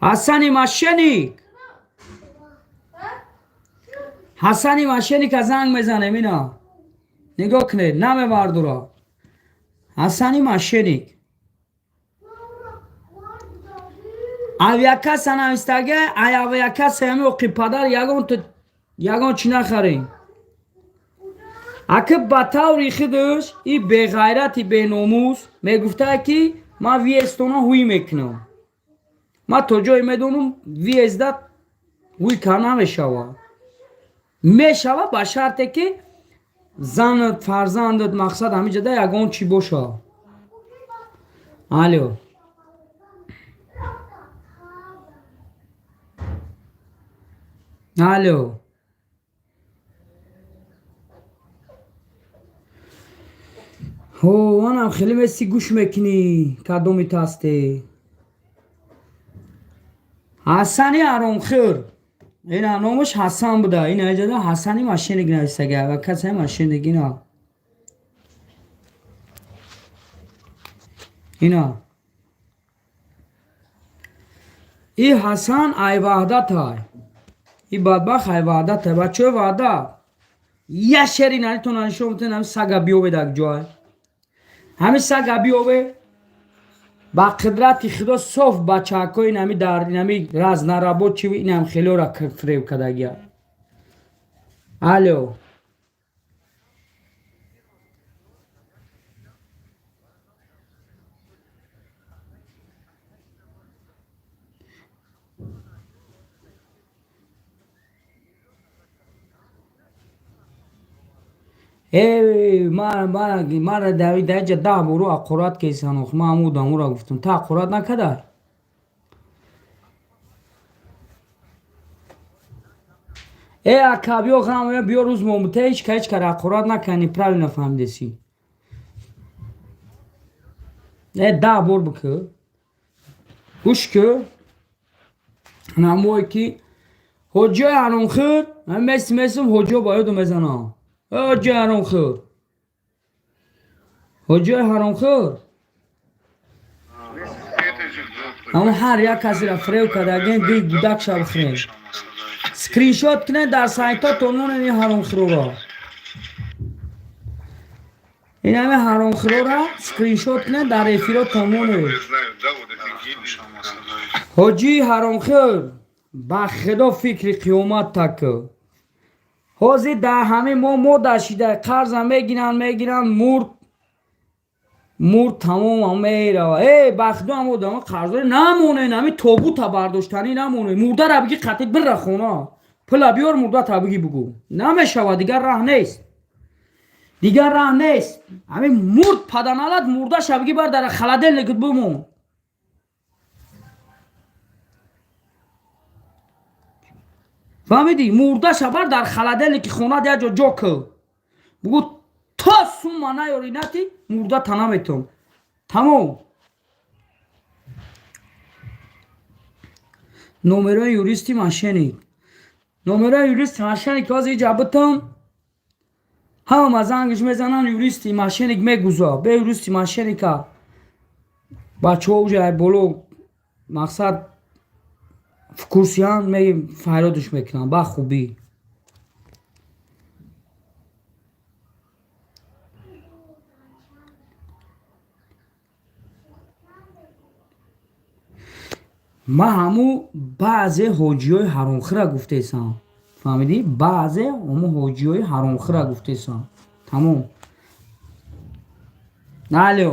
Ҳасани мошенник. Ҳасани мошенника занг мезанем ина. Нигоҳ кунед, намебардура. Ҳасани мошенник. Авиакасса навистага, ай авиакасса ҳами оқи падар ягон чӣ нахарем. Аки ба таври худаш и беғайрати беномус мегуфта ки ман въездтона ҳуй мекунам. Ман то ҷое медонам, въездда ҳуй кар намешавад. Мешавад ба шарте ки занат, фарзандат, мақсад, ҳамин ҷода ягон чӣ бошад. Алло. Алло. Ҳо, манам хеле меси гӯш мекунӣ, кадоми тасте. Ҳасани ҳаромхӯр. Ина номаш Ҳасан буда. Ина иҷода Ҳасани мошенник нависага ва касе мошенник ина. Ина. И Ҳасан ай Ваҳдатай. И бадбахт ай Ваҳдатай. Бачаҳои Ваҳдат. Я шери наритона нишон битен, ҳами сага биёвед як ҷой. Ҳами сага биёве, ба қудрати Худо соф бачаҳакҳои инами дар инами разнорабочий инам хелеора фиреб кардагия. Алло. Э, мара даҷа 10 бору ҳақорат кесан ох, ман ҳамун одаморо гуфтам. Та ҳақорат накардай? Э, ака, биё ғам, биё рӯз момута, ҳеч ка ҳеч кара ҳақорат накард, неправильно фаҳмидеси. Э, 10 бор бикӯ. Гӯш кӯ. Намое ки ҳоҷиҳои ҳаромхӯр, меси месим ҳоҷиҳо ба ёдум мезанам. Ҳоҷиҳои ҳаромхӯр. Ҳоҷиҳои ҳаромхӯр. Ҳамон ҳар як касеро фиреб кардаген, диг гудакша бихӯрем. Скриншот кунед, дар сайтҳо монед ин ҳаромхӯрро. Ин ҳами ҳаромхӯрро скриншот кунед, дар эфиротон монед. Знают, да, вот эти гильдии. Ҳоҷии ҳаромхӯр, ба худо фикри қиёмат такӯ. Ҳозир дар ҳамин мо мода шида, қарза мегиранд, мегиранд, мурд. Мурд, тамом, мерава. Э, бахду ам одама қарздор намонен, ами тобута бардоштанӣ намонен. Мурдара биги, қатид бира хона, пула биёр, мурдата биги, бугӯ. Намешава, дигар раҳ нест, дигар раҳ нест. Ами мурд, паданалат, мурдаша биги, бар дара холодильник ит бимон. Фаҳмидӣ? Мурдаша бар дар холодильник и хонат як ҷо ҷо кӯ, бугӯ: то сума наёри, нати мурда та наметон. Тамом. Номерои юристи мошенник, номерои юристи мошенник ҳозир иҷа битам, ҳама зангиш мезананд. Юристи мошенник мегуза бе юристи мошенник а. Бачаҳо уҷа боло, мақсад, в курсе ян, фарёдш мекунанд ба хубӣ. Ман ҳаму баъзе ҳоҷиҳои ҳаромхӯра гуфтесам, фаҳмидӣ? Баъзе ҳаму ҳоҷиҳои ҳаромхӯра гуфтесам, тамом. Алё,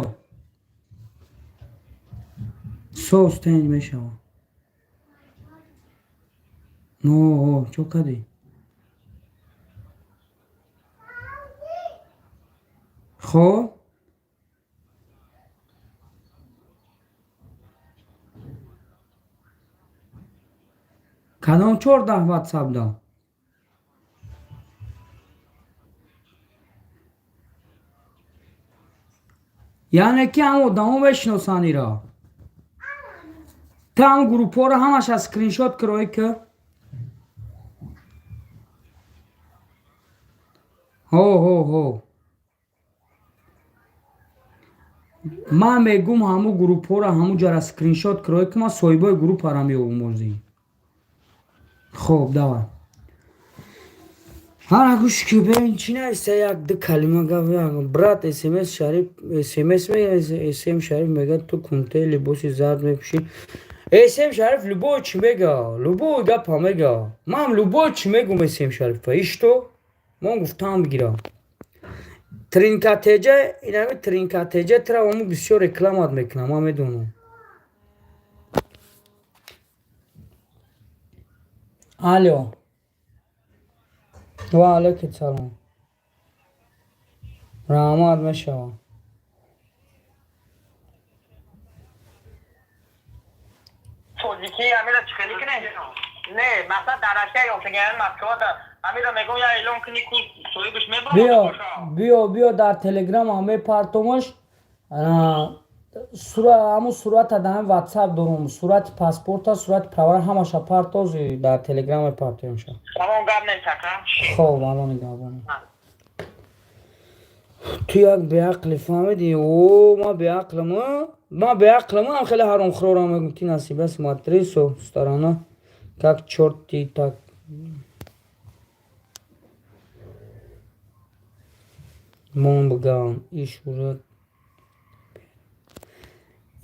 соз тенҷ мешавад. Но чо кардӣ? Хоб, кадом 14 ватсапда? Яъне ки ҳам одамо мешиносанд ира. Ту ҳам группҳоро ҳамаша скриншот кироӣ ки. Ҳо, ҳо, ҳо, ман мегум, ҳаму группҳоро, ҳаму ҷара скриншот кироӣ ки, ман соҳибои группара меёбум бозӣ. Хоб, давай. Ҳара, гӯш ки, бин, чӣ нависта? Як ду калима гап. Брат, смс Шариф, смс, см Шариф мега: ту кунте либоси зард мепӯшӣ. См Шариф любой чӣ мега, любой гапа мега. Ман любой чӣ мегум см Шарифа, ишто ман гуфтаам бигира. Тринкатеҷа, инами Тринкатеҷа тра ому бисёр рекламат мекунам, ман медонам. Алё, ва алайкум салом, раҳмат, мешавам. Тоҷикӣ амира чӣ хеле кунем? Не, масалан, дар Россия ёфтагиан, Москвада амира мегӯм, я эълон кунӣ ку, соҳибаш мебурад. Биё, биё, биё, дар Телеграм ҳам мепартомаш. Ҳамун сурата дар ҳами Ватсап дорум, сурати паспорта, сурати права ра, ҳамаша партози, дар Телеграм мепартоемша. Тамом, гап нест, ака. Хоб, алло нигаҳбон. Ту як беақлӣ, фаҳмидӣ? О, ман беақлам, ман беақлам, ам хеле ҳаромхӯрора мегум. Ты на себя смотри со стороны, как чёрт ты так мон бигам.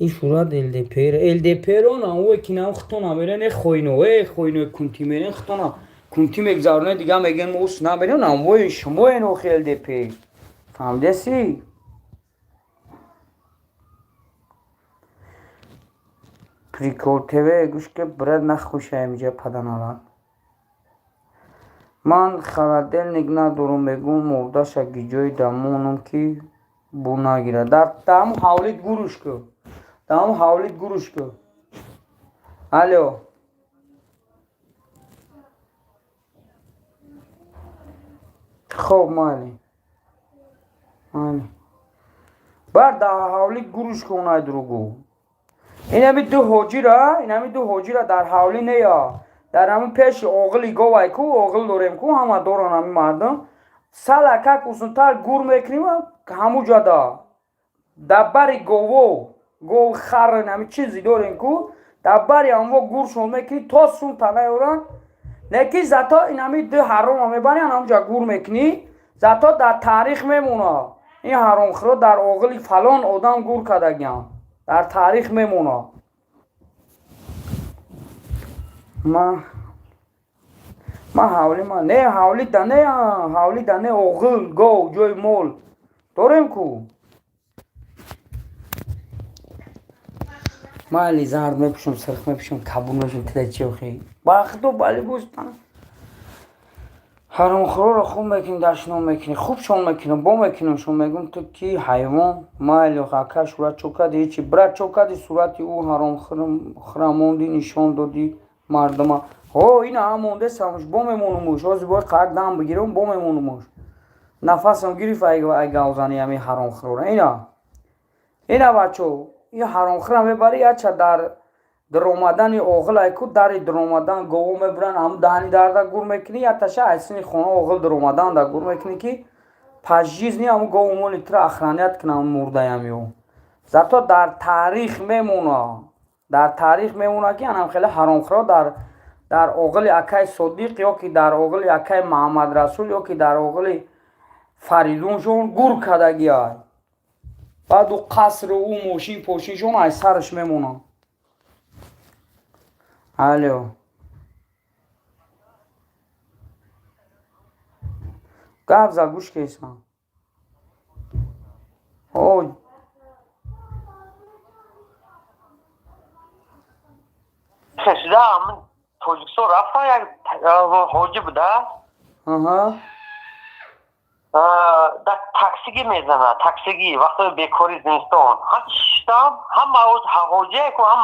Ишурат ЛДПР, ЛДПР она ое ки нам хитона мерен, э хойно, э хойно, кунти мерен, хитона кунти мегзароне, дига меген мо ус намерен, амвои шумоен охи ЛДП, фаҳмидеси? Прикол ТВ, гӯш ки, брат, нахушаем иҷа паданалат. Ман холодильник надорум, мегӯм, мурдаша гиҷои дамонам ки бу нагирад. Дар ҳамун ҳавлит гуруш ку, дар ҳамун ҳавлит гуруш ку. Алё. Хоб, майли, майли, бар дар ҳавлит гуруш ку, онай дуругу. Инами ду ҳоҷира, инами ду ҳоҷира дар ҳавлӣ нея, дар ҳамун пеши оғили говай ку, оғил дорем ку, ҳама доран ҳами мардум. Салакак усунтар гур мекунем ҳаму ҷода, дар бари гово, гов, хар, ҳами чизи дорем ку, дар бари ҳамво гуршон мекунӣ, то сумта наёранд. Лекин зато инами ду ҳарома мебарӣ, ҳамуҷа гур мекунӣ, зато дар таърих мемонад: ин ҳаромхӯро дар оғили фалон одам гур кардагиам, дар таърих мемонад. Ма ҳавли ма не, ҳавли да не, ҳавли да не, оғил, гов, ҷои мол дорем ку. Майли, зард мепӯшам, сирх мепӯшам, кабуд мепӯшам, тида чи охи? Бахто бали бостан. Ҳаромхӯроро хуб мекунӣ, дашном мекунӣ, хуб шон мекунам, бо мекунам шон, мегӯм ту ки ҳайвон, майли охи ака шурат чо кардӣ, ҳечи брат чо кардӣ, сурати ӯ ҳаромхӯра мондӣ, нишон додӣ мардума. Ҳо, ина ҳам мондесамуш, бо мемонумуш, ҳозир бояд қаҳр дам бигирам, бо мемонумуш. Нафасам гирифт ай гавзани ҳами ҳаромхӯрора. Ина. Ина бачо, ин ҳаромхӯра мебарӣ, яча дар даромадани оғил айку дари даромадан гово мебуранд, ҳамун даҳани дарда гур мекунӣ, яташа аз сини хона оғил даромадан да гур мекунӣ, ки пажизни ҳамун гову моли тура охранят кунам мурдаям ё. Зато дар таърих мемона, дар таърих мемона, ки анам хеле ҳаромхӯро дар оғили акай Содиқ ё ки дар оғили акай Маҳаммадрасул ё ки дар оғили Фаридуншон гур кардагиай. Баъд ӯ қасру ӯ мошин пошиншон аз сараш мемонад. Алло, гап за, гӯш кесам. О, Шуда Тоҷикистон рафтам, як ҳоҷӣ буда. Дар таксигӣ мезанад, таксигӣ, вақтои бекори зимистон. Ҳам шиштам, ҳам ҳоҷия ку, ҳам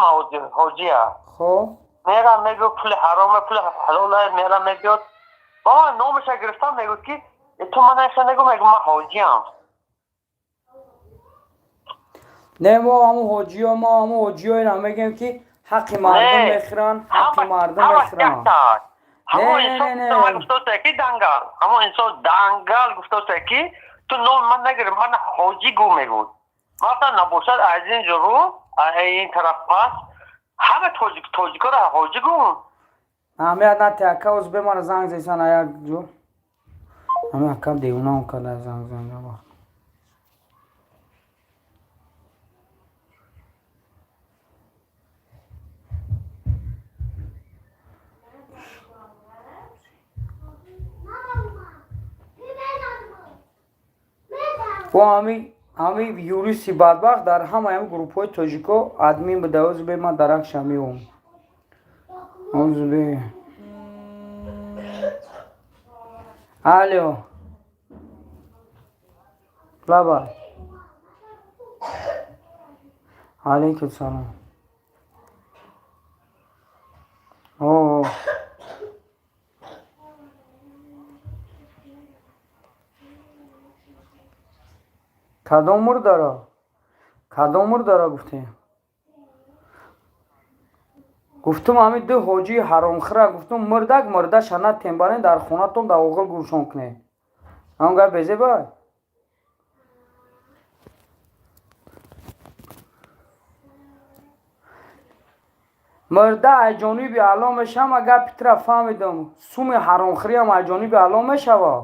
ҳоҷия. Хоб. Мерам, мегӯ, пули ҳароме, пули ҳалоле, мерам, мегӯяд. Баба номаша гирифтам, мегӯяд ки ту ман айша нагӯ, мегӯ ман ҳоҷиям. Не, мо ҳамун ҳоҷиё, мо ҳамун ҳоҷиёеро мегӯем, ки ҳаққи мардум мехӯранд, ҳаққи мардум мехӯранд. Ҳамон инсон гуфтоста ки дангал, ҳамон инсон дангал гуфтоста ки ту номи ман нагир, ман ҳоҷӣ гӯ, мегӯд. Масалан, набошад, аз ин ҷо рӯ ин тараф пас ҳама тоҷик тоҷикоро ҳоҷӣ гӯ. Аҳамият нате, ака, оз бе мара занг зесан як ҷо. Ҳами ака девонаам карда, занг занга вақт. Бо ҳами юристи бадбахт дар ҳамаи ҳами группҳои тоҷико админ буда. Ози бе ман даракша меом. Ози бе. Алло. Лабай. Алейкум салом. О. Кадом мурдаро? Кадом мурдаро гуфтем? Гуфтум ҳамин ду ҳоҷии ҳаромхӯра гуфтум, мурдак мурдаша натем, барен дар хонатон дар оғил гуршон кунед. Ҳамон гап безебай? Мурда аз ҷониби Алло мешава, гапи тура фаҳмидам. Суми ҳаромхӯриам аз ҷониби Алло мешава.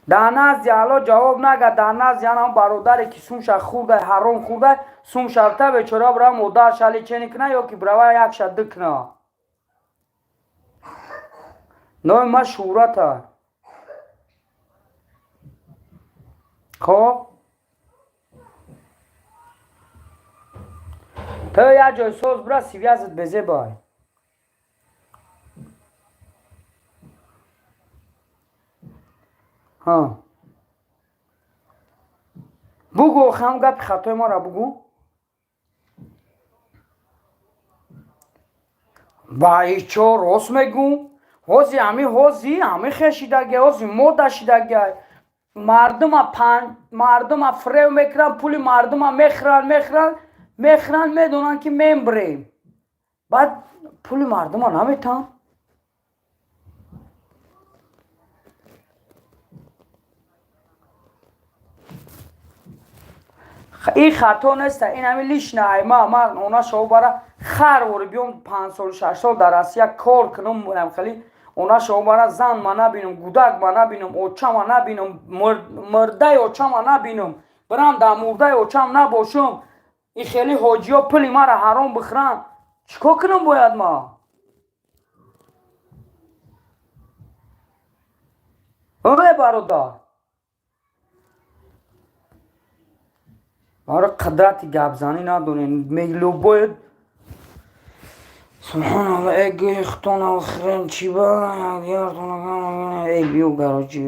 Дар назди Алло ҷавоб нага, дар назди анам бародаре ки сумша хӯрдай, ҳаром хӯрдай, сумша та бечора бира модарша лечение куна ё ки бирава якша ду куна. Номи ман Шӯҳрата. Хоб? Ту як ҷой соз бира, связь ат безебай. Ҳа. Бугӯ, охи ҳам гапи хатои маро бугӯ. Ба ичо рост мегӯм. Ҳози ҳами ҳози ҳами хешидагиай, ҳози мода шидагиай. Мардума мардума фиреб мекунанд, пули мардума мехӯранд, мехӯранд, мехӯранд, медонанд ки мембирем. Баъд пули мардума наметаҳанд. Ин хато неста, ин ҳами лично айма, ман она шово бара хар вори биём 5 сол 6 сол дар Россия кор кунам, хеле она шово бара зан ма набинам, гудак ма набинам, очама набинам, мурдаи очама набинам, бирам дар мурдаи очам набошам, ин хеле ҳоҷиё пули мара ҳаром бихӯранд, чӣ кор кунам бояд ма? Ой, бародар. Барои қудрати гапзанӣ надорем. Любой, субҳоналло, э гӯхтона хрен чи ба эй биё, короче,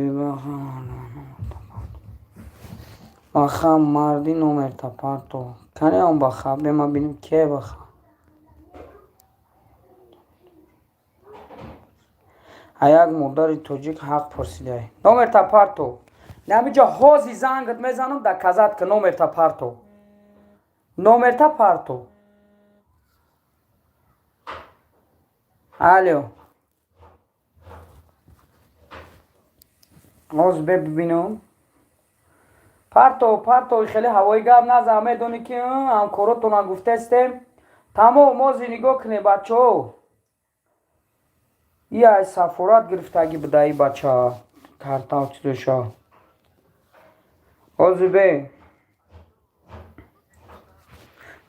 баха марди номерта парто кане он баха бема бинем ке баха. А як модари тоҷик ҳақ пурсидай. Номерта парто. Намиҷа ҳози зангат мезанам, доказать ка. Номерта парто, номерта парто. Алё, ҳоз бибинам. Парто, парто, хеле ҳавои гап назан. Медонӣ ки ҳамкоротона гуфтестем, тамом. Ози нигоҳ кунед, бачаҳо, и ай сафорат гирифтагӣ буда и бача картав чизоша. Ози бе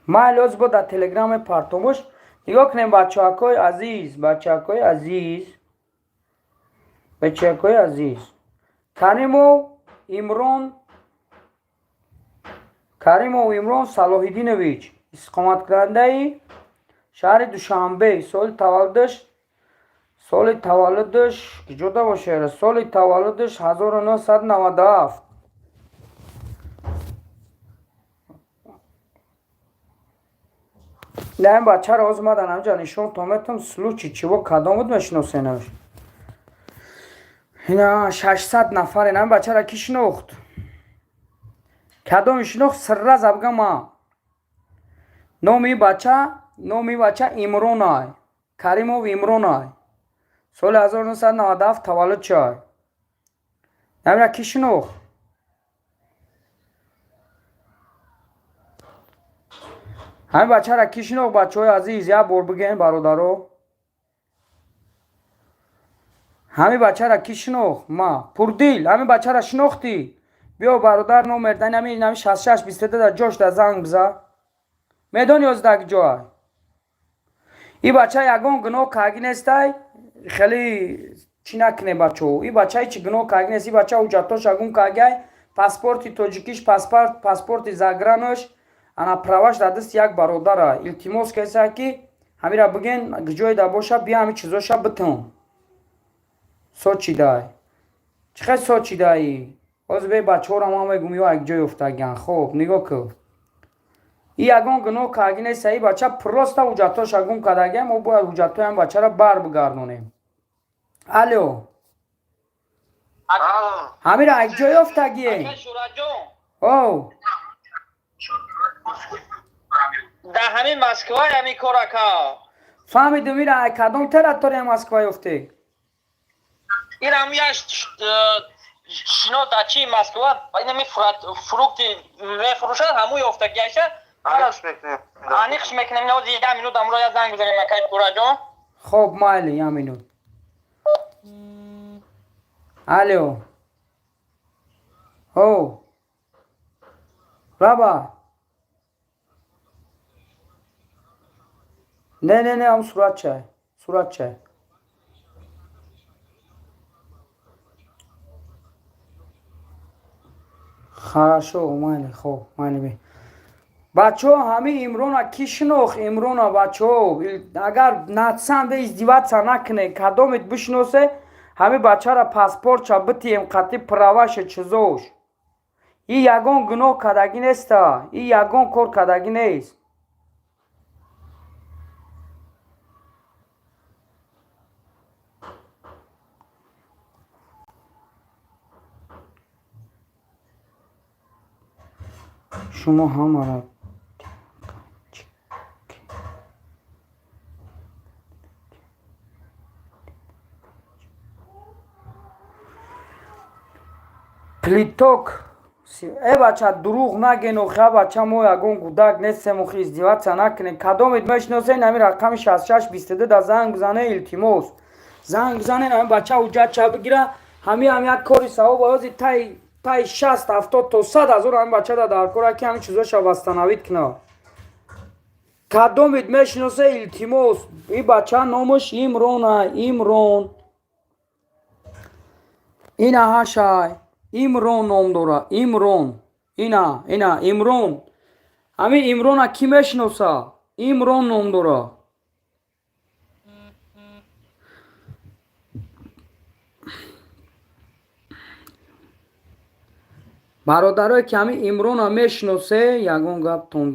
майли, ози бо дар телеграме партомош. Нигоҳ кунем, бачаакои азиз, бачаакои азиз, бачаакои азиз. Каримов Имрон, Каримов Имрон Салоҳиддинович, истиқоматкунандаи шаҳри Душанбе. Соли таваллудаш, соли таваллудаш куҷода бошад? Соли таваллудаш 1997. Ин бачаро ҳозир ма дар ҳамҷа нишонтон метавам. Случай чиво, кадом буд, мешиносенаш? Ина 600 нафар. Ин бачаро ки шинохт? Кадоми шинохт? Сразу бигам ма. Номи бача Имронай, Каримов Имронай, соли 1997 таваллуд шуд. Намира ки шинохт? Ҳамин бачаро ки шинохт, бачаҳои азиз? Як бор бигӯен, бародаро, ҳамин бачаро ки шинохт? Ма пурдил, ҳамин бачаро шинохтӣ? Биё, бародар, номер ами 66 22 дар ҷош да занг биза. Медони оздаг ҷоа? И бача ягон гуноҳ карги нестай. Хеле чӣ накуне, бачаҳо. И бача ҳечи гуноҳ карги нест. И бача ҳуҷҷатоша гум каргай, паспорти тоҷикиш, паспорти загранош, ана праваш дар дасти як бародара. Илтимос кеса ки ҳамира биген, ҷое да боша, бия, ҳами чизоша битун. Сочидай чӣ хел сочидаи? Ҳозир бе бачаҳоро ман мегум, ё як ҷой ёфтагиан. Хоб, нигоҳ кун, и ягон гуноҳ карги неста. И бача просто ҳуҷҷатоша гум кардагиам. Мо бояд ҳуҷҷатҳои ҳам бачаро бар бигардонем. Алё, ҳамира як ҷой ёфтагие? О. Дар ҳамин Москва ҳамин кора кард. Фаҳмидум. Ира кадом территория Москва ёфте? Ира як шино дар чи Москва инами фрукти мефурӯшад, ҳаму ёфтагиаша. Аниқш мекунем. Ҳозир як минут амро як занг бизанем, акай Пураҷон. Хоб, майли, як минут. Алё, о раба, не, не, не, ам суратчай, суратчай. Хорошо, майли, хоб, майли. Бачаҳо, ҳамин Имрона ки шинохт? Имрона, бачаҳо, агар натсанде издеваться накунед, кадомет бишиносе, ҳамин бачаро паспортша битием қатъи праваша, чизош. И ягон гуноҳ кардагӣ неста, и ягон кор кардагӣ нест. Шумо ҳамаро плиток. Э бача, дурӯғ наген охи. А бача, мо ягон гудак нестем охи, издеваться накунем. Кадомет мешиносен, ҳамин рақами 66 22 да занг бизане. Илтимос, занг бизанен, ҳамин бача ҳуҷҷатча бигира. Ҳамин ҳам як кори савоб. Ози тай 60, 70 то 100 ҳазор ҳамин бача да дар кора ки ҳамин чизоша восстановить кунад. Кадомет мешиносе, илтимос. И бача номаш Имрона, Имрон. Ина ҳашай, Имрон ном дора, Имрон. Ина, ина Имрон. Ҳамин Имрона кӣ мешиноса? Имрон ном дора. Бародарое ки ҳамин Имрона мешиносе, ягон гаптон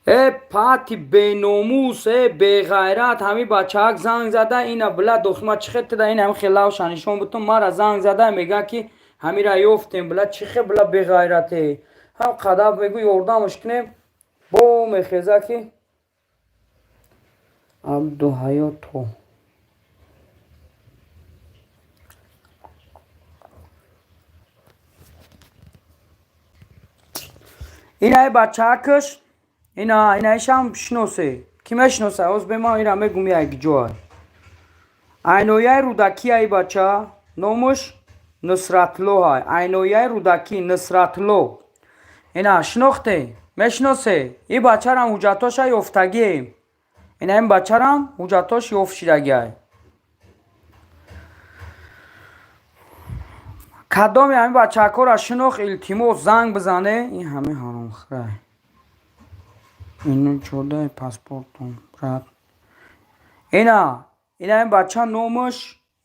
э пати беномус, э беғайрат, ҳамин бачаак занг зада, ина била дохима чӣ хел тида, ин ҳами хелавша нишон бутун, мара занг зада мега ки ҳамира ёфтем, била чӣ хел била беғайрате. Ҳам қадар мегӯ ёрдамаш кунем, бо мехеза ки Абдуҳаёто. Инаи бачаакаш, ина инаишам шиносе. Кӣ мешиноса? Ҳоз бе ман ира мегум як ҷой. Айнояи Рӯдакӣ ай бача, номаш Нусратло ай. Айнояи Рӯдакӣ Нусратло. Ина шинохте? Мешиносе? И бачарам ҳуҷҷатоша ёфтагием. Ина ин бачарам ҳуҷҷатош ёфт шидагиай. Кадоме ҳамин бачаакҳоро шинохт, илтимос занг бизане. Ин ҳами ҳаромхӯрай. Ину чодай паспортум, брат. Ина, ина ин бача номаш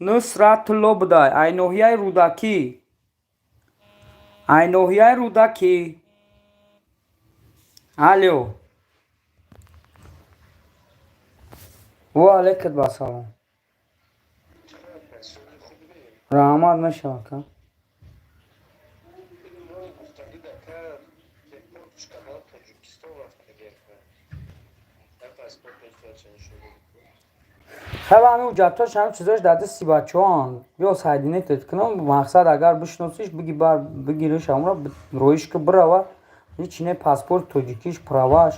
Нусратло будай, ай ноҳияи Рӯдакӣ. Ай ноҳияи Рӯдакӣ. Алё. Ва алайкум ассалом. Раҳмат мешавад ка. Хеле ҳами ҳуҷҷатҳош, ҳами чизош дар дасти бачаҳоанд. Биё сайдинетет кунам, мақсад агар бишиносиш, биги бар бигириш ҳамро роиш ки бирава, ҳеч не паспорт тоҷикиш, праваш.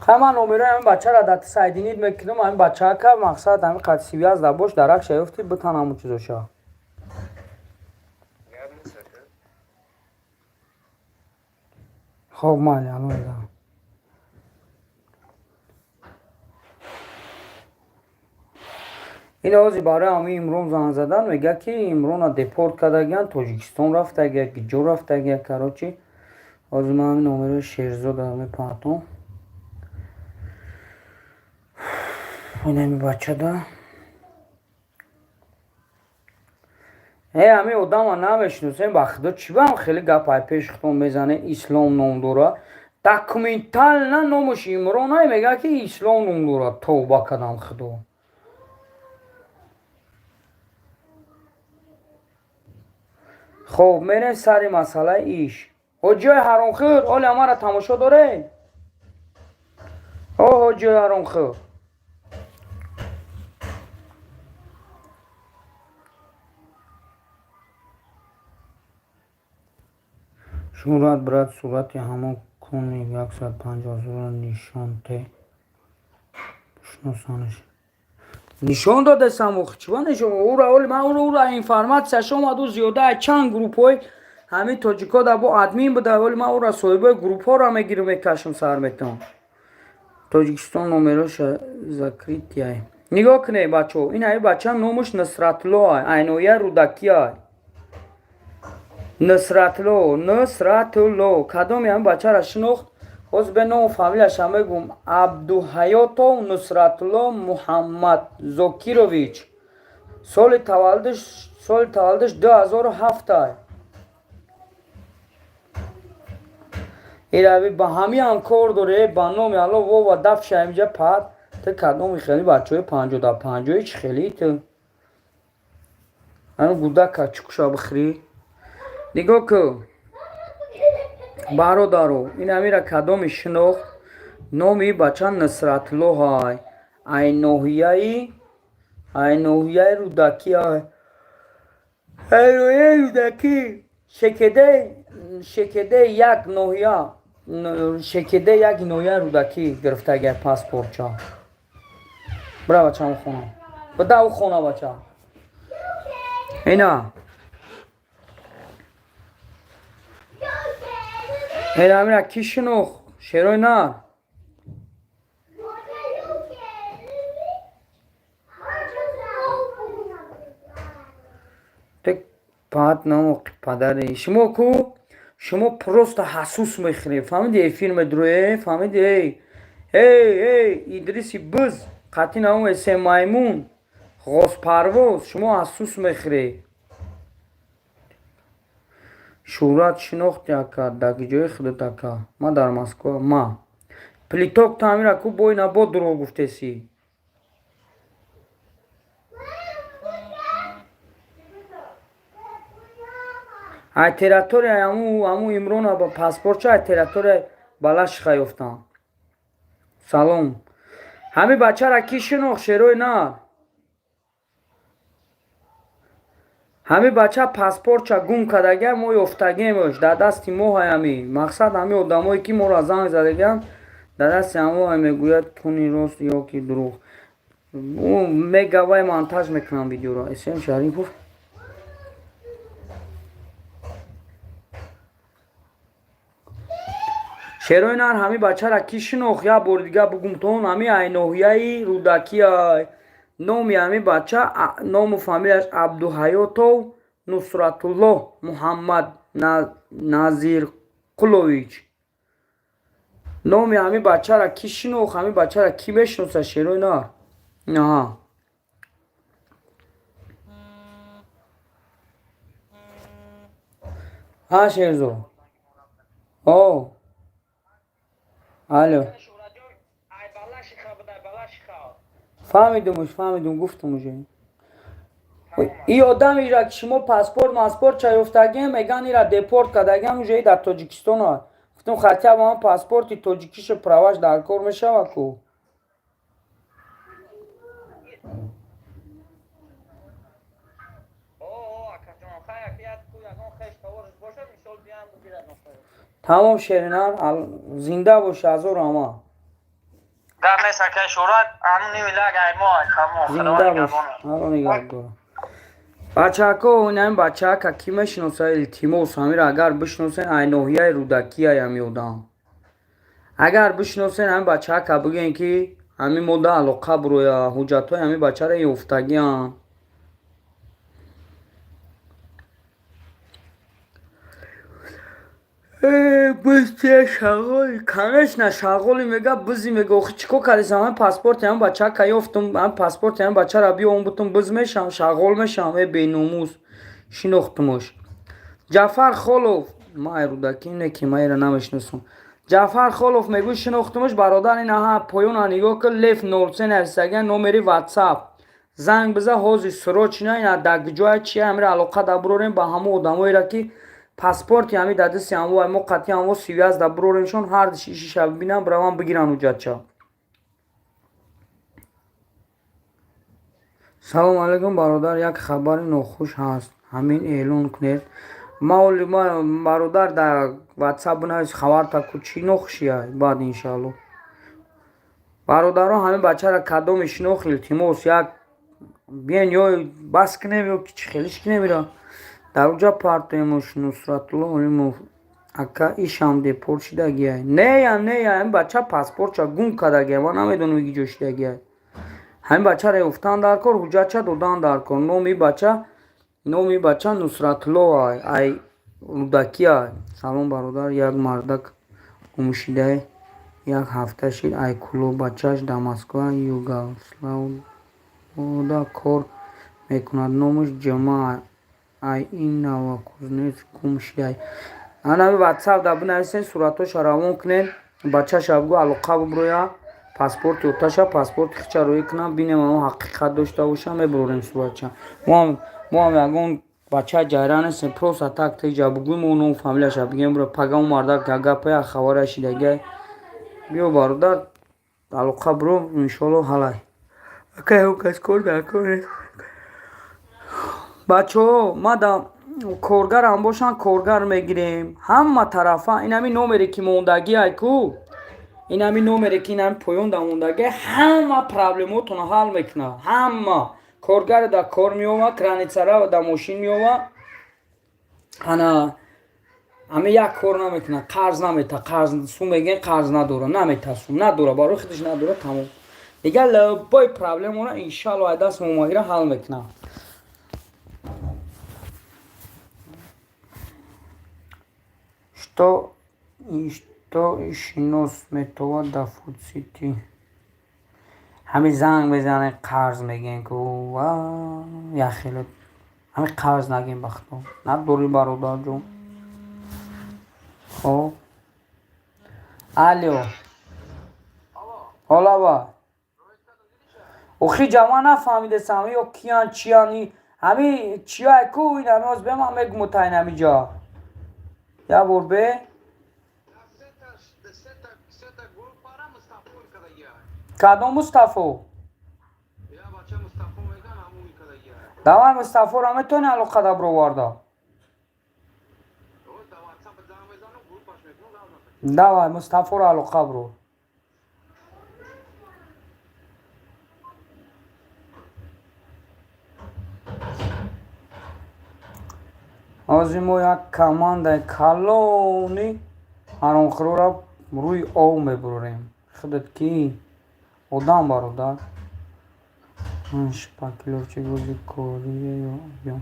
Хай ман номерои ҳамин бачаро дар сайдинит мекунам, ҳамин бачаака мақсад ҳамин қад связь да бош, дарак шаёфти битан ҳамун чизоша. Хоб майли, алло да. Ин ози барои ҳамин Имрон занг задан, мега ки Имрона депорт кардагиян, Тоҷикистон рафтагия, ки ҷо рафтагия, короче. Ҳозир ман ҳамин номерои Шерзода мепартом. Ин ҳами бачада. Э ҳамин одама намешиносем, ба худо чӣ ба ҳам хеле гап ай пеши худтон мезане, Ислом ном дора. Документально номаш Имрон ай, мега ки Ислом ном дора. Тавба кардам худо. Хоб, мерем сари масъалаи иш. Ҳоҷиёи ҳаромхӯр, оли амара тамошо доред? О ҳоҷиёи ҳаромхӯр. Шӯҳрат брат, сурати ҳамон куни 150 0 нишон те. Бишносанаш. Нишон додесам охи, чӣ ба нишон? Ура оли ман ура информатсияш омад, ӯ зиёда аз чанд группҳои ҳамин тоҷикҳо да бо админ буда, оли ман ура соҳибои группҳоро мегирам, мекашам, сар метавон. Тоҷикистон номероша закрытияй. Нигоҳ кунед бачаҳо, ин ҳами бача номаш Нусратло ай, айноя Рӯдакӣ ай. Нусратло, Нусратулло. Кадоме ҳамин бачаро шинохт? Ҳозир бе ному фамилияша мегум. Абдуҳаётов Нусратулло Муҳаммад Зокирович. Соли таваллудаш 2007 ай. Ирави ба ҳами ҳам кор доре, ба номи Алло вова дафша инҷа пат. Ту кадоми хели бачаҳои 50-50 чӣ хели ту? Ҳамин гудака чукша бихӯрӣ. Нигоҳ кун. Бародаро, ин ҳамира кадоми шинохт, номи бача Нусратло ҳай. Ай ноҳияи Рӯдакӣ, ай ноҳияи Рӯдакӣ, Шекеде як ноҳия, Шекеде як ноҳияи Рӯдакӣ гирифтагиай паспортча. Бира, бачам, хона бада, у хона, бача, ина амира ки шинохт, шерои нар? Паат намо падари шумо ку. Шумо просто ҳасус мехӯред, фаҳмиди? Эфир медроe, фаҳмиди? Эй, эй, эй, Идриси буз қатъи намо эсе маймун ғозпарвоз, шумо ҳасус мехӯред. Шӯҳрат шинохти, ака, дар ҷои худат, ака, ма дар Москва. Ма плиток таъмира ку бой набо дурӯғ гуфтесӣ. Ай территорияи аму Имрона ба паспортча, ай территорияи Балашиха ёфтам. Салом, ҳамин бачара кӣ шинохт, шерои нар? Ҳамин бача паспортча гум кардагия, мо ёфтагиемш, дар дасти мо. Ҳами мақсад, ҳамин одамое ки моро занг задагианд, дар дасти ҳамо. Мегӯяд куни рост ё ки дурӯғ мегавай, монтаж мекунам видеоро. Эсем Шарипов. Шерои нар, ҳамин бачара кӣ шинохт? Як бори дига бугумтон, ҳамин ай ноҳияи Рӯдакиай. Номи ҳамин бача, ному фамилияш Абдуҳаётов Нусратуллоҳ Муҳаммад Назирқулович. Номи ҳамин бачара кӣ шинохт? Ҳамин бачара кӣ мешиносад, шерои нар? Аҳа, ҳа, Шерзо, о, алло. Фаҳмидумуш, фаҳмидум, гуфтум уже. И одамеро ки шумо паспорт маспорт ча ёфтагием, меган ира депорт кардагиам, уже дар Тоҷикистон. Гуфтум, хотя бы ман паспорти тоҷикишу праваш дар кор мешава ку. Тамом, шеринар, зинда боша, ҳазор раҳмат. Гап нест, акай Шӯҳрат, ҳамун ними лаг ай мо, тамом. Зинда бош, алло нигаҳдор. Бачаҳако, инами бачаҳака кӣ мешиноса? Илтимос, ҳамира агар бишиносен, ай ноҳияи Рӯдакиай ҳами одам. Агар бишиносен, ҳами бачаҳака бигӯен, ки ҳами мода алоқа буроя, ҳуҷҷатҳои ҳами бачаро ёфтагиам. Шағоли, конечно, шағоли мега, бизи мега. Охи, чӣ кор кардисам? Ҳами паспорти ҳами бачаҳака ёфтум, ҳами паспорти ҳами бачаро биём бутум, биз мешам, шағол мешам. Э, беномус, шинохтумуш. Ҷафар Холов, ма ай Рӯдакӣ не, ки ма ира намешиносам. Ҷафар Холов мегӯй, шинохтумуш, бародар. Ин аҳа, поёна нигоҳ кун, леф 03 нависагия, номери Ватсап. Занг биза ҳозир, срочно. Ина дар ҷоя чия, ҳамира алоқа да бурорем ба ҳамон одамоеро, ки паспорти ҳами дар дасти ҳамво. Мо қатъи ҳамво связь да буроремшон, ҳар ишиша бибинам, биравам бигиран ҳуҷҷатча. Салому алайкум, бародар, як хабари нохуш ҳаст, ҳамин эълон кунед. Ма бародар, дар Ватсап бинавис хабарта ку, чӣ нохушия. Баъд, иншаалло. Бародарон, ҳамин бачара кадоме шинохт, илтимос, як биен, ё бас кунем, ё чӣ хелиш кунем, ира дар уҷа партоемуш. Нусратулло Олимов, ака, ишам депорт шидагиай? Нея, нея, ҳамин бача паспортча гум кардагиай, ман намедонам ки ҷо шидагиай. Ҳамин бачаро ёфтан дар кор, ҳуҷҷатча додан дар кор. Номи бача Нусратулло, ай Рӯдакиай. Салом, бародар, як мардак гумшидай, як ҳафта шид, ай Кӯлоб, бачааш дар Москва югославода кор мекунад, номаш Ҷама, ай ин Новокузнецк гум шидай. Анави Ватсап да бинависен, суратҳоша равон кунен, бачаша бигӯ алоқа буброя, паспорти оташа, паспорти хича роӣ кунам, бинем, ано ҳақиқат дошта боша, мебурорем суратча. Мо ҳам ягон бачаи ҷайра нестем, просто так теҷа бугӯй, мо ному фамилияша бигем, бура пага он мардак гапая хабара шидагиай. Биё, бародар, алоқа биро, иншоалло, ҳалай. Акай кас кор дар кор. Бачаҳо, ма да коргарам бошанд, коргар мегирем ҳама тарафа. Инами номере ки мондагӣ ай ку, инами номере ки инами поён да мондагӣ, ҳама проблемотонро ҳал мекунад. Ҳама коргаре да кор меова, краницара да мошин меова. Ана ҳами як кор намекунад, қарз намета. Қарз сум мегӯен, қарз надора, намета, сум надора, барои худаш надора, тамом. Дигар любой проблемаро иншалло ай даст момагира ҳал мекунад. Что шинос метовад да Фудсити? Ҳами занг мезанед, қарз мегӯен ку, як хеле ҳами қарз нагем, ба худо надорӣ, бародарҷон. Хоб, алё, ҳолаба, охи ҷама нафаҳмидесам, ё киян, чиян, ҳами чия ку, ин ҳами оз бе ман мегуму та ин ҳами ҷа як бор бе. Кадом Мустафо? Давай, Мустафоро метавони алоқада бироварда? Давай, Мустафоро алоқа биро. Ҳозир мо як командаи калони ҳаромхӯрора рӯи ов мебурем. Худат ки одам, бародар, шпаклёвчик бози корие ё объём?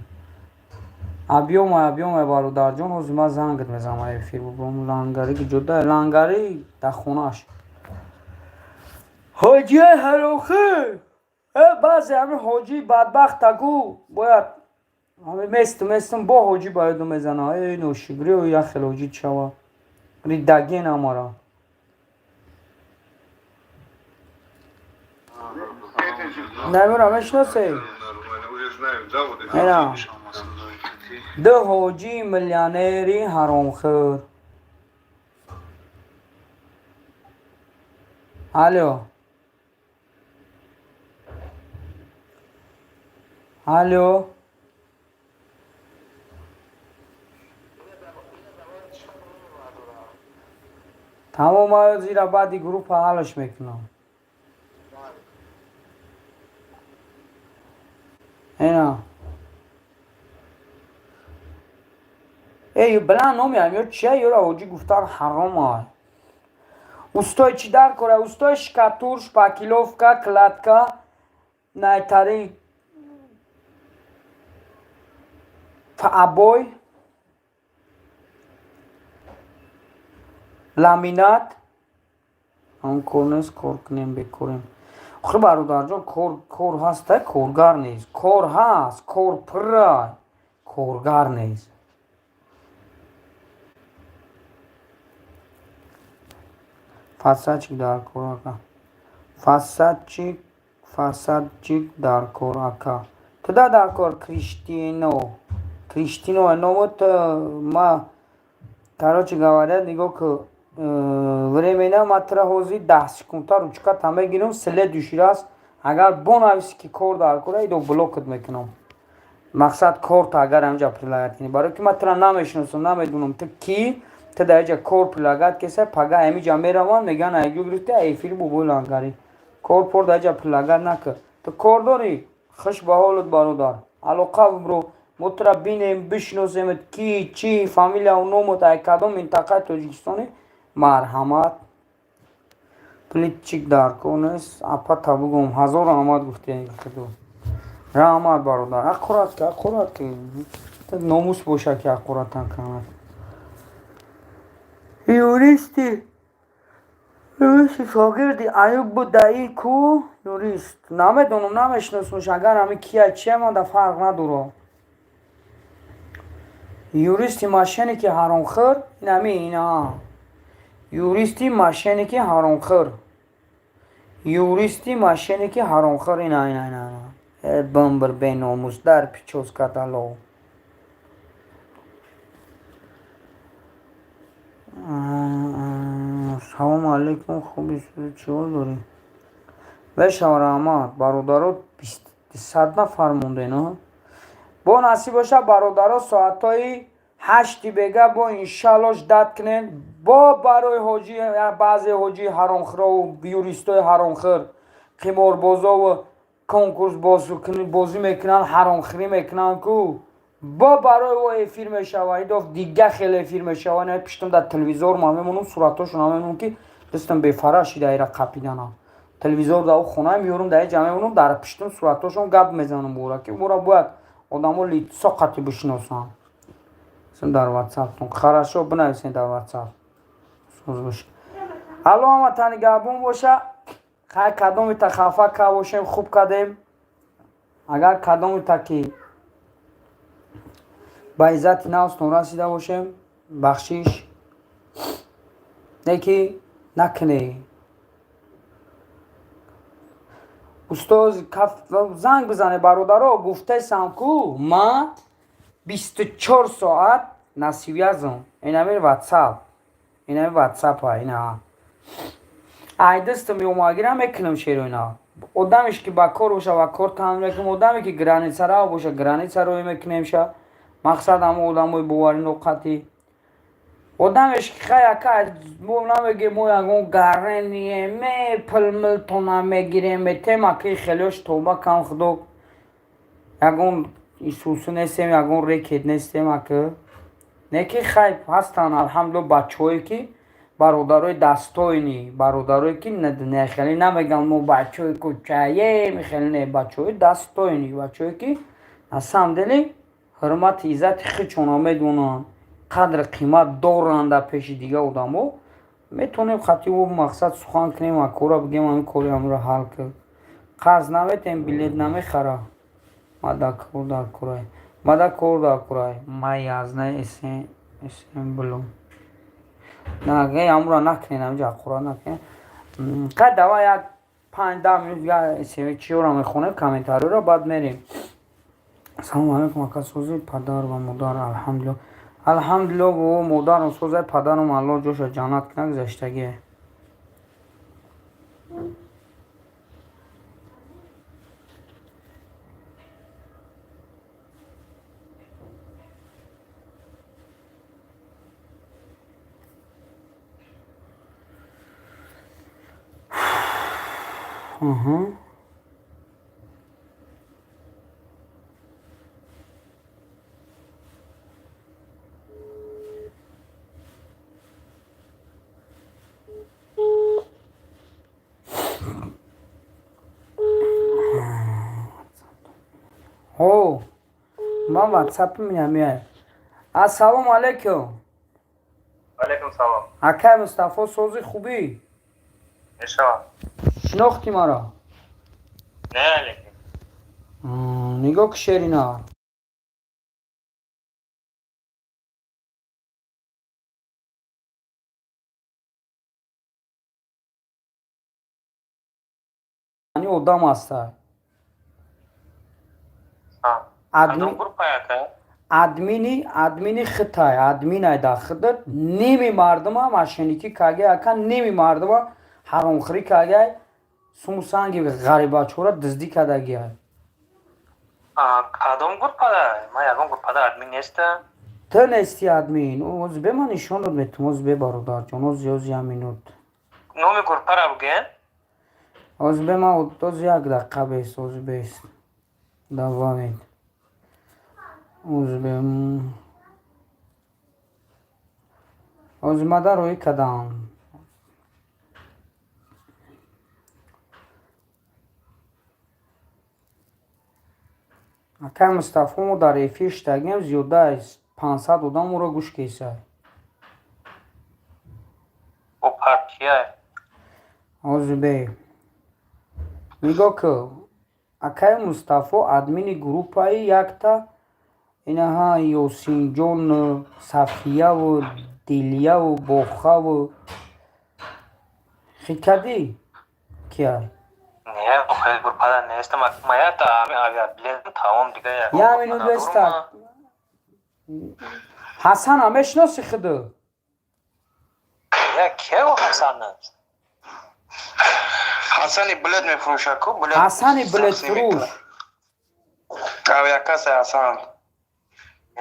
Объёмай, объёмай, бародарҷон. Ҳозир ман зангат мезанам, эфир бубурам. Лангари ки ҷода, лангари дар хонааш. Ҳоҷии ҳаромхӯр, баъзе ҳами ҳоҷии бадбахта ку бояд ҳами месту местум бо ҳоҷӣ ба ёду мезана. Эй ношукри, як хел ҳоҷӣ чава ридаген амара. Намира мешиносе? Ина ду ҳоҷии миллионери ҳаромхӯр. Алё, алё, тамом, зира баъди группа ҳалаш мекунам. Ина эй, билан номи ҳамё чия, ёра ҳоҷӣ гуфтан ҳаром ай. Устои чӣ дар кора? Устои шкатур, шпаклёвка, кладка, найтари обой, ламинат. Он кор нест, кор кунем, бекорем. Охи, бародарҷон, кор ҳаста, коргар нест. Кор ҳаст, кор пурра, коргар нест. Фасадчик дар кор, ака, фасадчик, фасадчик дар кор, ака. Туда дар кор. Криштино, Криштино номот ма. Короче говоря, нигоҳ ку, времена ма тра ҳозир 10 секунда ручката мегирам. Следующий раз агар бонависи ки кор дар кора, идо блокат мекунам. Мақсад, корта агар ҳамҷа предлагать кунӣ, барои ки ман тра намешиносам, намедонам ту кӣ. Ту дар иҷа кор предлагать кеса, пага ҳамиҷа мераванд, мегӯянд, айгӯ гирифти эфири бобои лангарӣ. Кор пор дар иҷа предлагать накар. Ту кор дорӣ, хуш ба ҳолат, бародар, алоқа бибро, мо тура бинем, бишиносемат, ки чӣ, фамилияу номот, ай кадом минтақаи тоҷикистонӣ. Марҳамат. Плитчик дар кор нест, апата бугум. Ҳазор раҳмат гуфтем, раҳмат, бародар. Аққурат ки, аққурат ки, номус боша ки аққуратан канад. Юристи, юристи шогирди Аюб будаи ку юрист, намедонам, намешиносумш. Агар ҳами кия, чия, манда фарқ надорад. Юристи мошенники ҳаромхӯр, инами ина юристи мошенники ҳаромхӯр, юристи мошенники ҳаромхӯр, ина, ина, ина, бамбр, беномус, дар пичоскатало. Салому алайкум, хуби, чӣ ҳол дорӣ? Мешава, раҳмат, бародаро. 100 нафар монден. Бо насиб боша, бародаро, соатҳои 8-и бега бо иншалло ждать кунед. Бо барои ҳоҷи, баъзе ҳоҷии ҳаромхӯрову юристои ҳаромхӯр, қиморбозову конкурс бозӣ мекунанд, ҳаромхӯрӣ мекунанд ку, бо барои о эфир мешава. Идоф дига хеле эфир мешава. На пиштам дар телевизор ма мемонам, суратҳошона мемонам, ки дастам бефара шида ира қапиданам. Телевизор дар хона меёрам, дар ҷа мемонам, дар пиштам суратҳошон гап мезанам бора, ки мора бояд одамо лицо қати бишиносанд. Дар ватсаптон хорошо бинависед, дар ватсап. Алло, ҳама тани габон боша. Хай, кадомита хафа ка бошем, хуб кардем. Агар кадомита ки ба иззати нафстон расида бошем, бахшиш. Не ки накунед. Устоз, занг бизане, бародаро. Гуфтесам ку, ма 24 соат на связам. Инами ватсап, инами ватсапа, ина ай дастам ёмагира мекунам шеро. Ина одамеш ки ба кор боша, ба кор таъмин мекунем. Одаме ки граница рав боша, граница роӣ мекунем ша. Мақсад ҳамо одамои бовариноқатӣ. Одамеш ки хай, ака, мо намегем, мо ягон гарением, пулмилтона мегирем, метем, аки хелиош тоба кам, худо, ягон исусу нестем, ягон рекет нестем, ака. Не ки хай, ҳастанд, алҳамдулилла, бачаҳое ки бародарои достойный, бародарое ки хеле намеган, мо бачаҳои кӯчаем, хеле не, бачаҳои достойный, бачаҳое ки на самом деле ҳурмати иззати худшона медонанд, қадр қимат доранд дар пеши дигар одамо. Метавонем хати ӯ мақсад сухан кунем, акора бигем, ҳамин кори ҳаминро ҳал кар. Қарз наметем, билет намехара. Мада кор дар курай, мада кор дар курай. Ма язна эсм булум амура накунед, ҳаминҷо ақура накунед. Қай, давай, як 5-10 минут чиёра мехонем, комментариёро, баъд мерем. Салому алайкум, ака, сози, падар ва модар? Алҳамдулилло, алҳамдулилло, бобо, модарам созай, падарам Аллоҳ ҷоша ҷаннат кунад, гузаштагие. Угу. О, ман ватсапи меяй. Ассалому алайкум. Алайкум салом. Акай Мустафо, сози, хубӣ? Мешавам. Шинохтӣ маро? Не, алейкум. Нигоҳ ки, шерина. Одам аста. Админи хитай, админай дар хидат ними мардума мошенникӣ кагай, ака, ними мардума ҳаромхӯрӣ кагай, суму санги ғарибачора дуздӣ кардагиай. Кадом группада? Ман ягон группада админ нестам. Ту нести админ. Оз бе, ман нишон дод метум. Оз бе, бародарҷон, оз, оз, як минут. Номи группара буген. Оз бе, ман оз як дақиқа бест, оз бест, давамед, оз бе, оз мада роӣ кардам. Акай Мустафо, мо дар эфир шидагием, зиёда аз 500 одам моро гӯш кесай. О, партия. Озбе, нигоҳ ку, акай Мустафо, админи группаи якта инаҳа, Ёсинҷон, Сафияву, Дилияву, Бохаву хикадӣ кия? Не, охир группада нестам. Маята ами авиабилет тамом, дига. Як минут беста. Ҳасана мешиноси худу? Я, кео Ҳасан аст? Ҳасани билет мефурӯшад ку билет. Ҳасани билетфурӯш. Ав яккасе Ҳасан.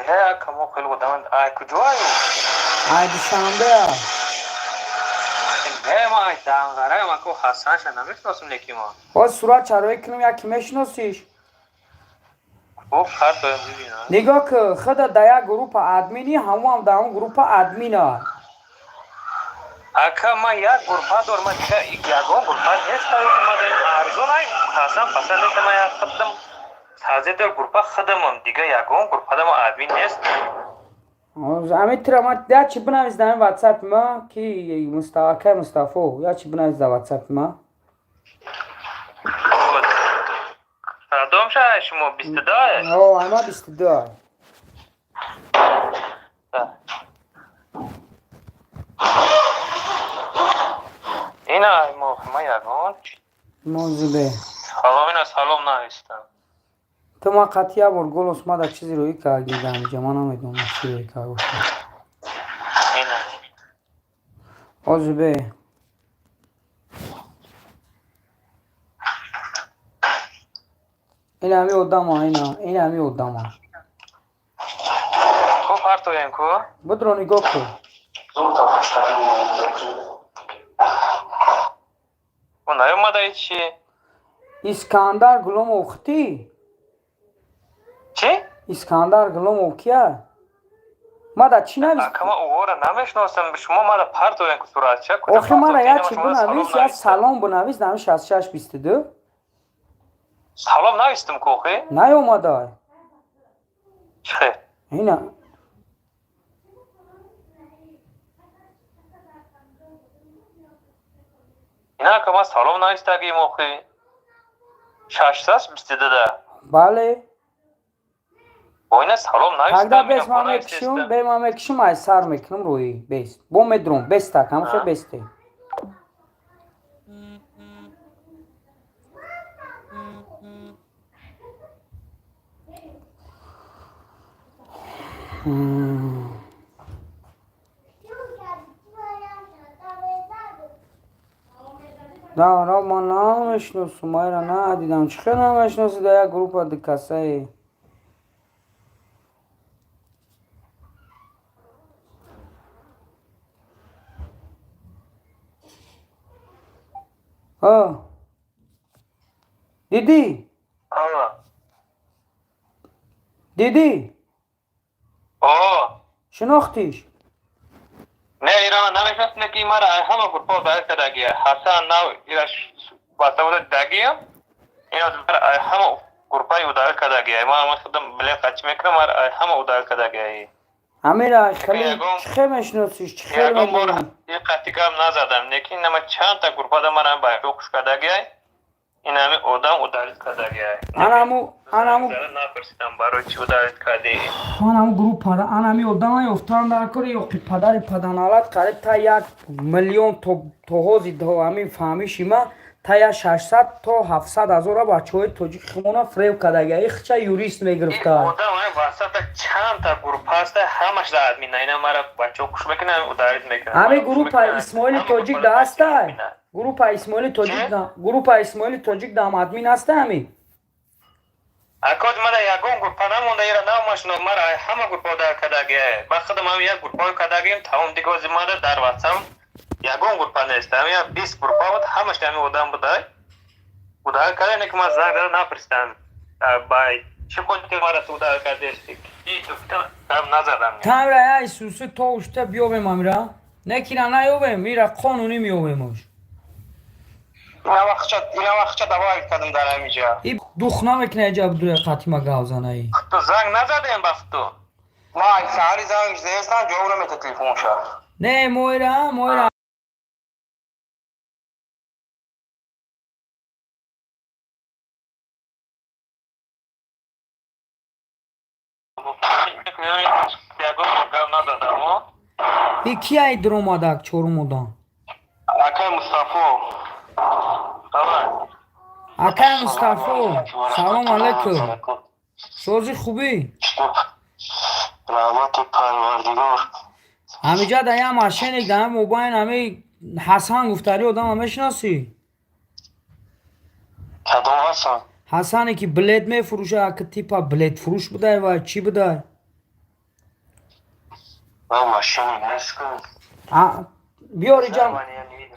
Не, ака, мо хеле одаманд. Ай куҷоаю? Ай Душанбе. Не, ма ай Данғараям, аку, Ҳасанша намешиносам, леки ма. Ҳоз сурат чароӣ кунам, яке мешиносиш? Хуб, ҳар доям бибинам. Нигоҳ ки, худа да як группа админи, ҳамоам да ҳамон группа админа. Ака, ман як гурпа дорам, ман ягон гурпа нест, ма арзон ай Ҳасан пасан нест, ман як худам тазедор гурпа худамам, дига ягон гурпада ма админ нест. Ами тира ма я чи бинавис дар ватсапи ма ки акай Мустафо, я чи бинавис дар ватсапи ма. Кадом шаҳр шумо, 22? О, ама 22. Ина мо ма ягон Мозибе. Салом, ина салом навистам. Ту ма қатъи як бор голос ма дар чизи рӯӣ карди дар инҷа, ман намедонам чи рӯӣ кард бошам. Ина. Озибе. Ин ҳами одама, ина, ин ҳами одама. Хуб, ҳартоем ку? Будро, нигоҳ кун. Наёмадаи чи? Искандар Гуломов хти? Чи? Искандар Гуломов кия? Ма да чӣ навис? Ака, ма ӯро намешиносам, шумо мара партоем ку суратча. Охи, мара як чи бинавис, як салом бинавис, нами 66 22. Салом навистам ку охи. Наёмадай. Чӣ хел? Ина. Ина, ака, ма салом навистагим охи. 622-да. Бале. Бо ина салом навистам. Тогда бес, ма мекушум, бе, ма мекушум, ай сар мекунам рӯи бес. Бо медром, бестак, ҳамхе бесте. Да, ра ман намешиносум, айра надидам. Чӣ хел намешиноси дар як группа дукасае? А? Дидӣ? Дидӣ? О. Шинохтиш? Не, ира намешиносам, ки мара ҳама гурпа дар кардагия. Ҳасан нав ира васавода дагиям. Ина ҳама гурпаи удар кардагия. Ма ма худам билет қачи мекунам, мара ҳама удар кардагия. Амира, хеле чӣ хел мешиносиш? Чӣ хел? Ягон бор қати гап назадам, лекин нама чандта гурпада мара байро хуш кардагия. Ин ҳами одам удалить кардагия. Анаму, анаму напурсидам, барои чӣ удалить кардӣ? Анаму группара, анами одама ёфтан дар кори ёқи падари паданалат қариб та 1 миллион то ҳози ҳамин фаҳмиши ма та як 600 то 700 ҳазора бачаҳои тоҷики химона фреб кардагия. Ихча юрист мегирифта. Одам васата чандта группа ҳаста, ҳамаш да админа. Ина мара бачаҳо хуш мекунанд, удалить мекунанд. Ҳами группа Исмоили тоҷик да ҳастай? Группа Исмоили тоҷик да, группа Исмоили тоҷик да ҳам админ ҳаста ҳами? Акод, мара ягон группа намонда, ира намашно, мара ҳама группа дар кардагия. Ба худам ҳам як группа кардагием, тамом, дига ози мара дар ватсап ягон группа нест. Ҳами як 20 группа буд, ҳамаш ҳами одам будай. Удалить карда, не ки ман занг зада напурсидам. Бай чӣ хотир мара ту удалить кардести? Ки ту назадам. Тамра я Исуси то ушта биёбем амира. Не кира наёбем, ира қонунӣ меёбемош. Ина вақтча добавить кардам дар ҳамиҷа. И дух намекуна иҷа дуя қатима гав занаи. Ту занг назадем ба ту? Ма саҳари занг заестам, ҷавоб намета телефонша. Не, моира, моира. Ягон гап назадам, о? И кия идромадак чорум одам? Акай Мустафо. Давай. Акай Мустафо, салом алейкум. Сози, хубӣ? Раҳмати Парвардигор. Ҳамиҷа да як мошенник да ҳами мобайн, ҳами Ҳасан гуфтари одама мешиносӣ? Кадом Ҳасан? Ҳасане ки билет мефурӯша, ака, типа билетфурӯш будай ва чӣ будай? Мошенник нест. Биёр иҷа.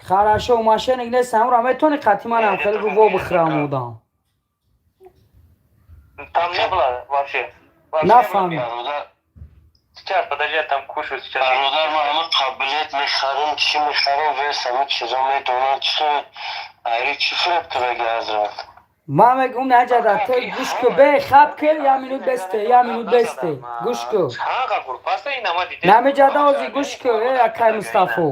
Хорошо, мошенник нест, ҳамро метавони қатъи манам хеле рӯво бихӯрам одам. Там не было вообще. Нафаҳмид. Сейчас, подожди, я там кушаю сейчас. Бародар, ман ҳама қабилият мехарам, чӣ мехарам, вес ҳама чизо медонам, чӣ айри, чӣ фиреб кадаги ҳазрат? Ман мегӯм, наҷада, ту гӯш ку, бе хаб ки, я минут бесте, я минут бесте, гӯш ку. Намеҷада, ози гӯш ку, э акай Мустафо.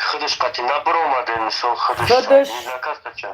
Худаш қати набаромаде, мисол, худаш. Худаш. Заказ кача.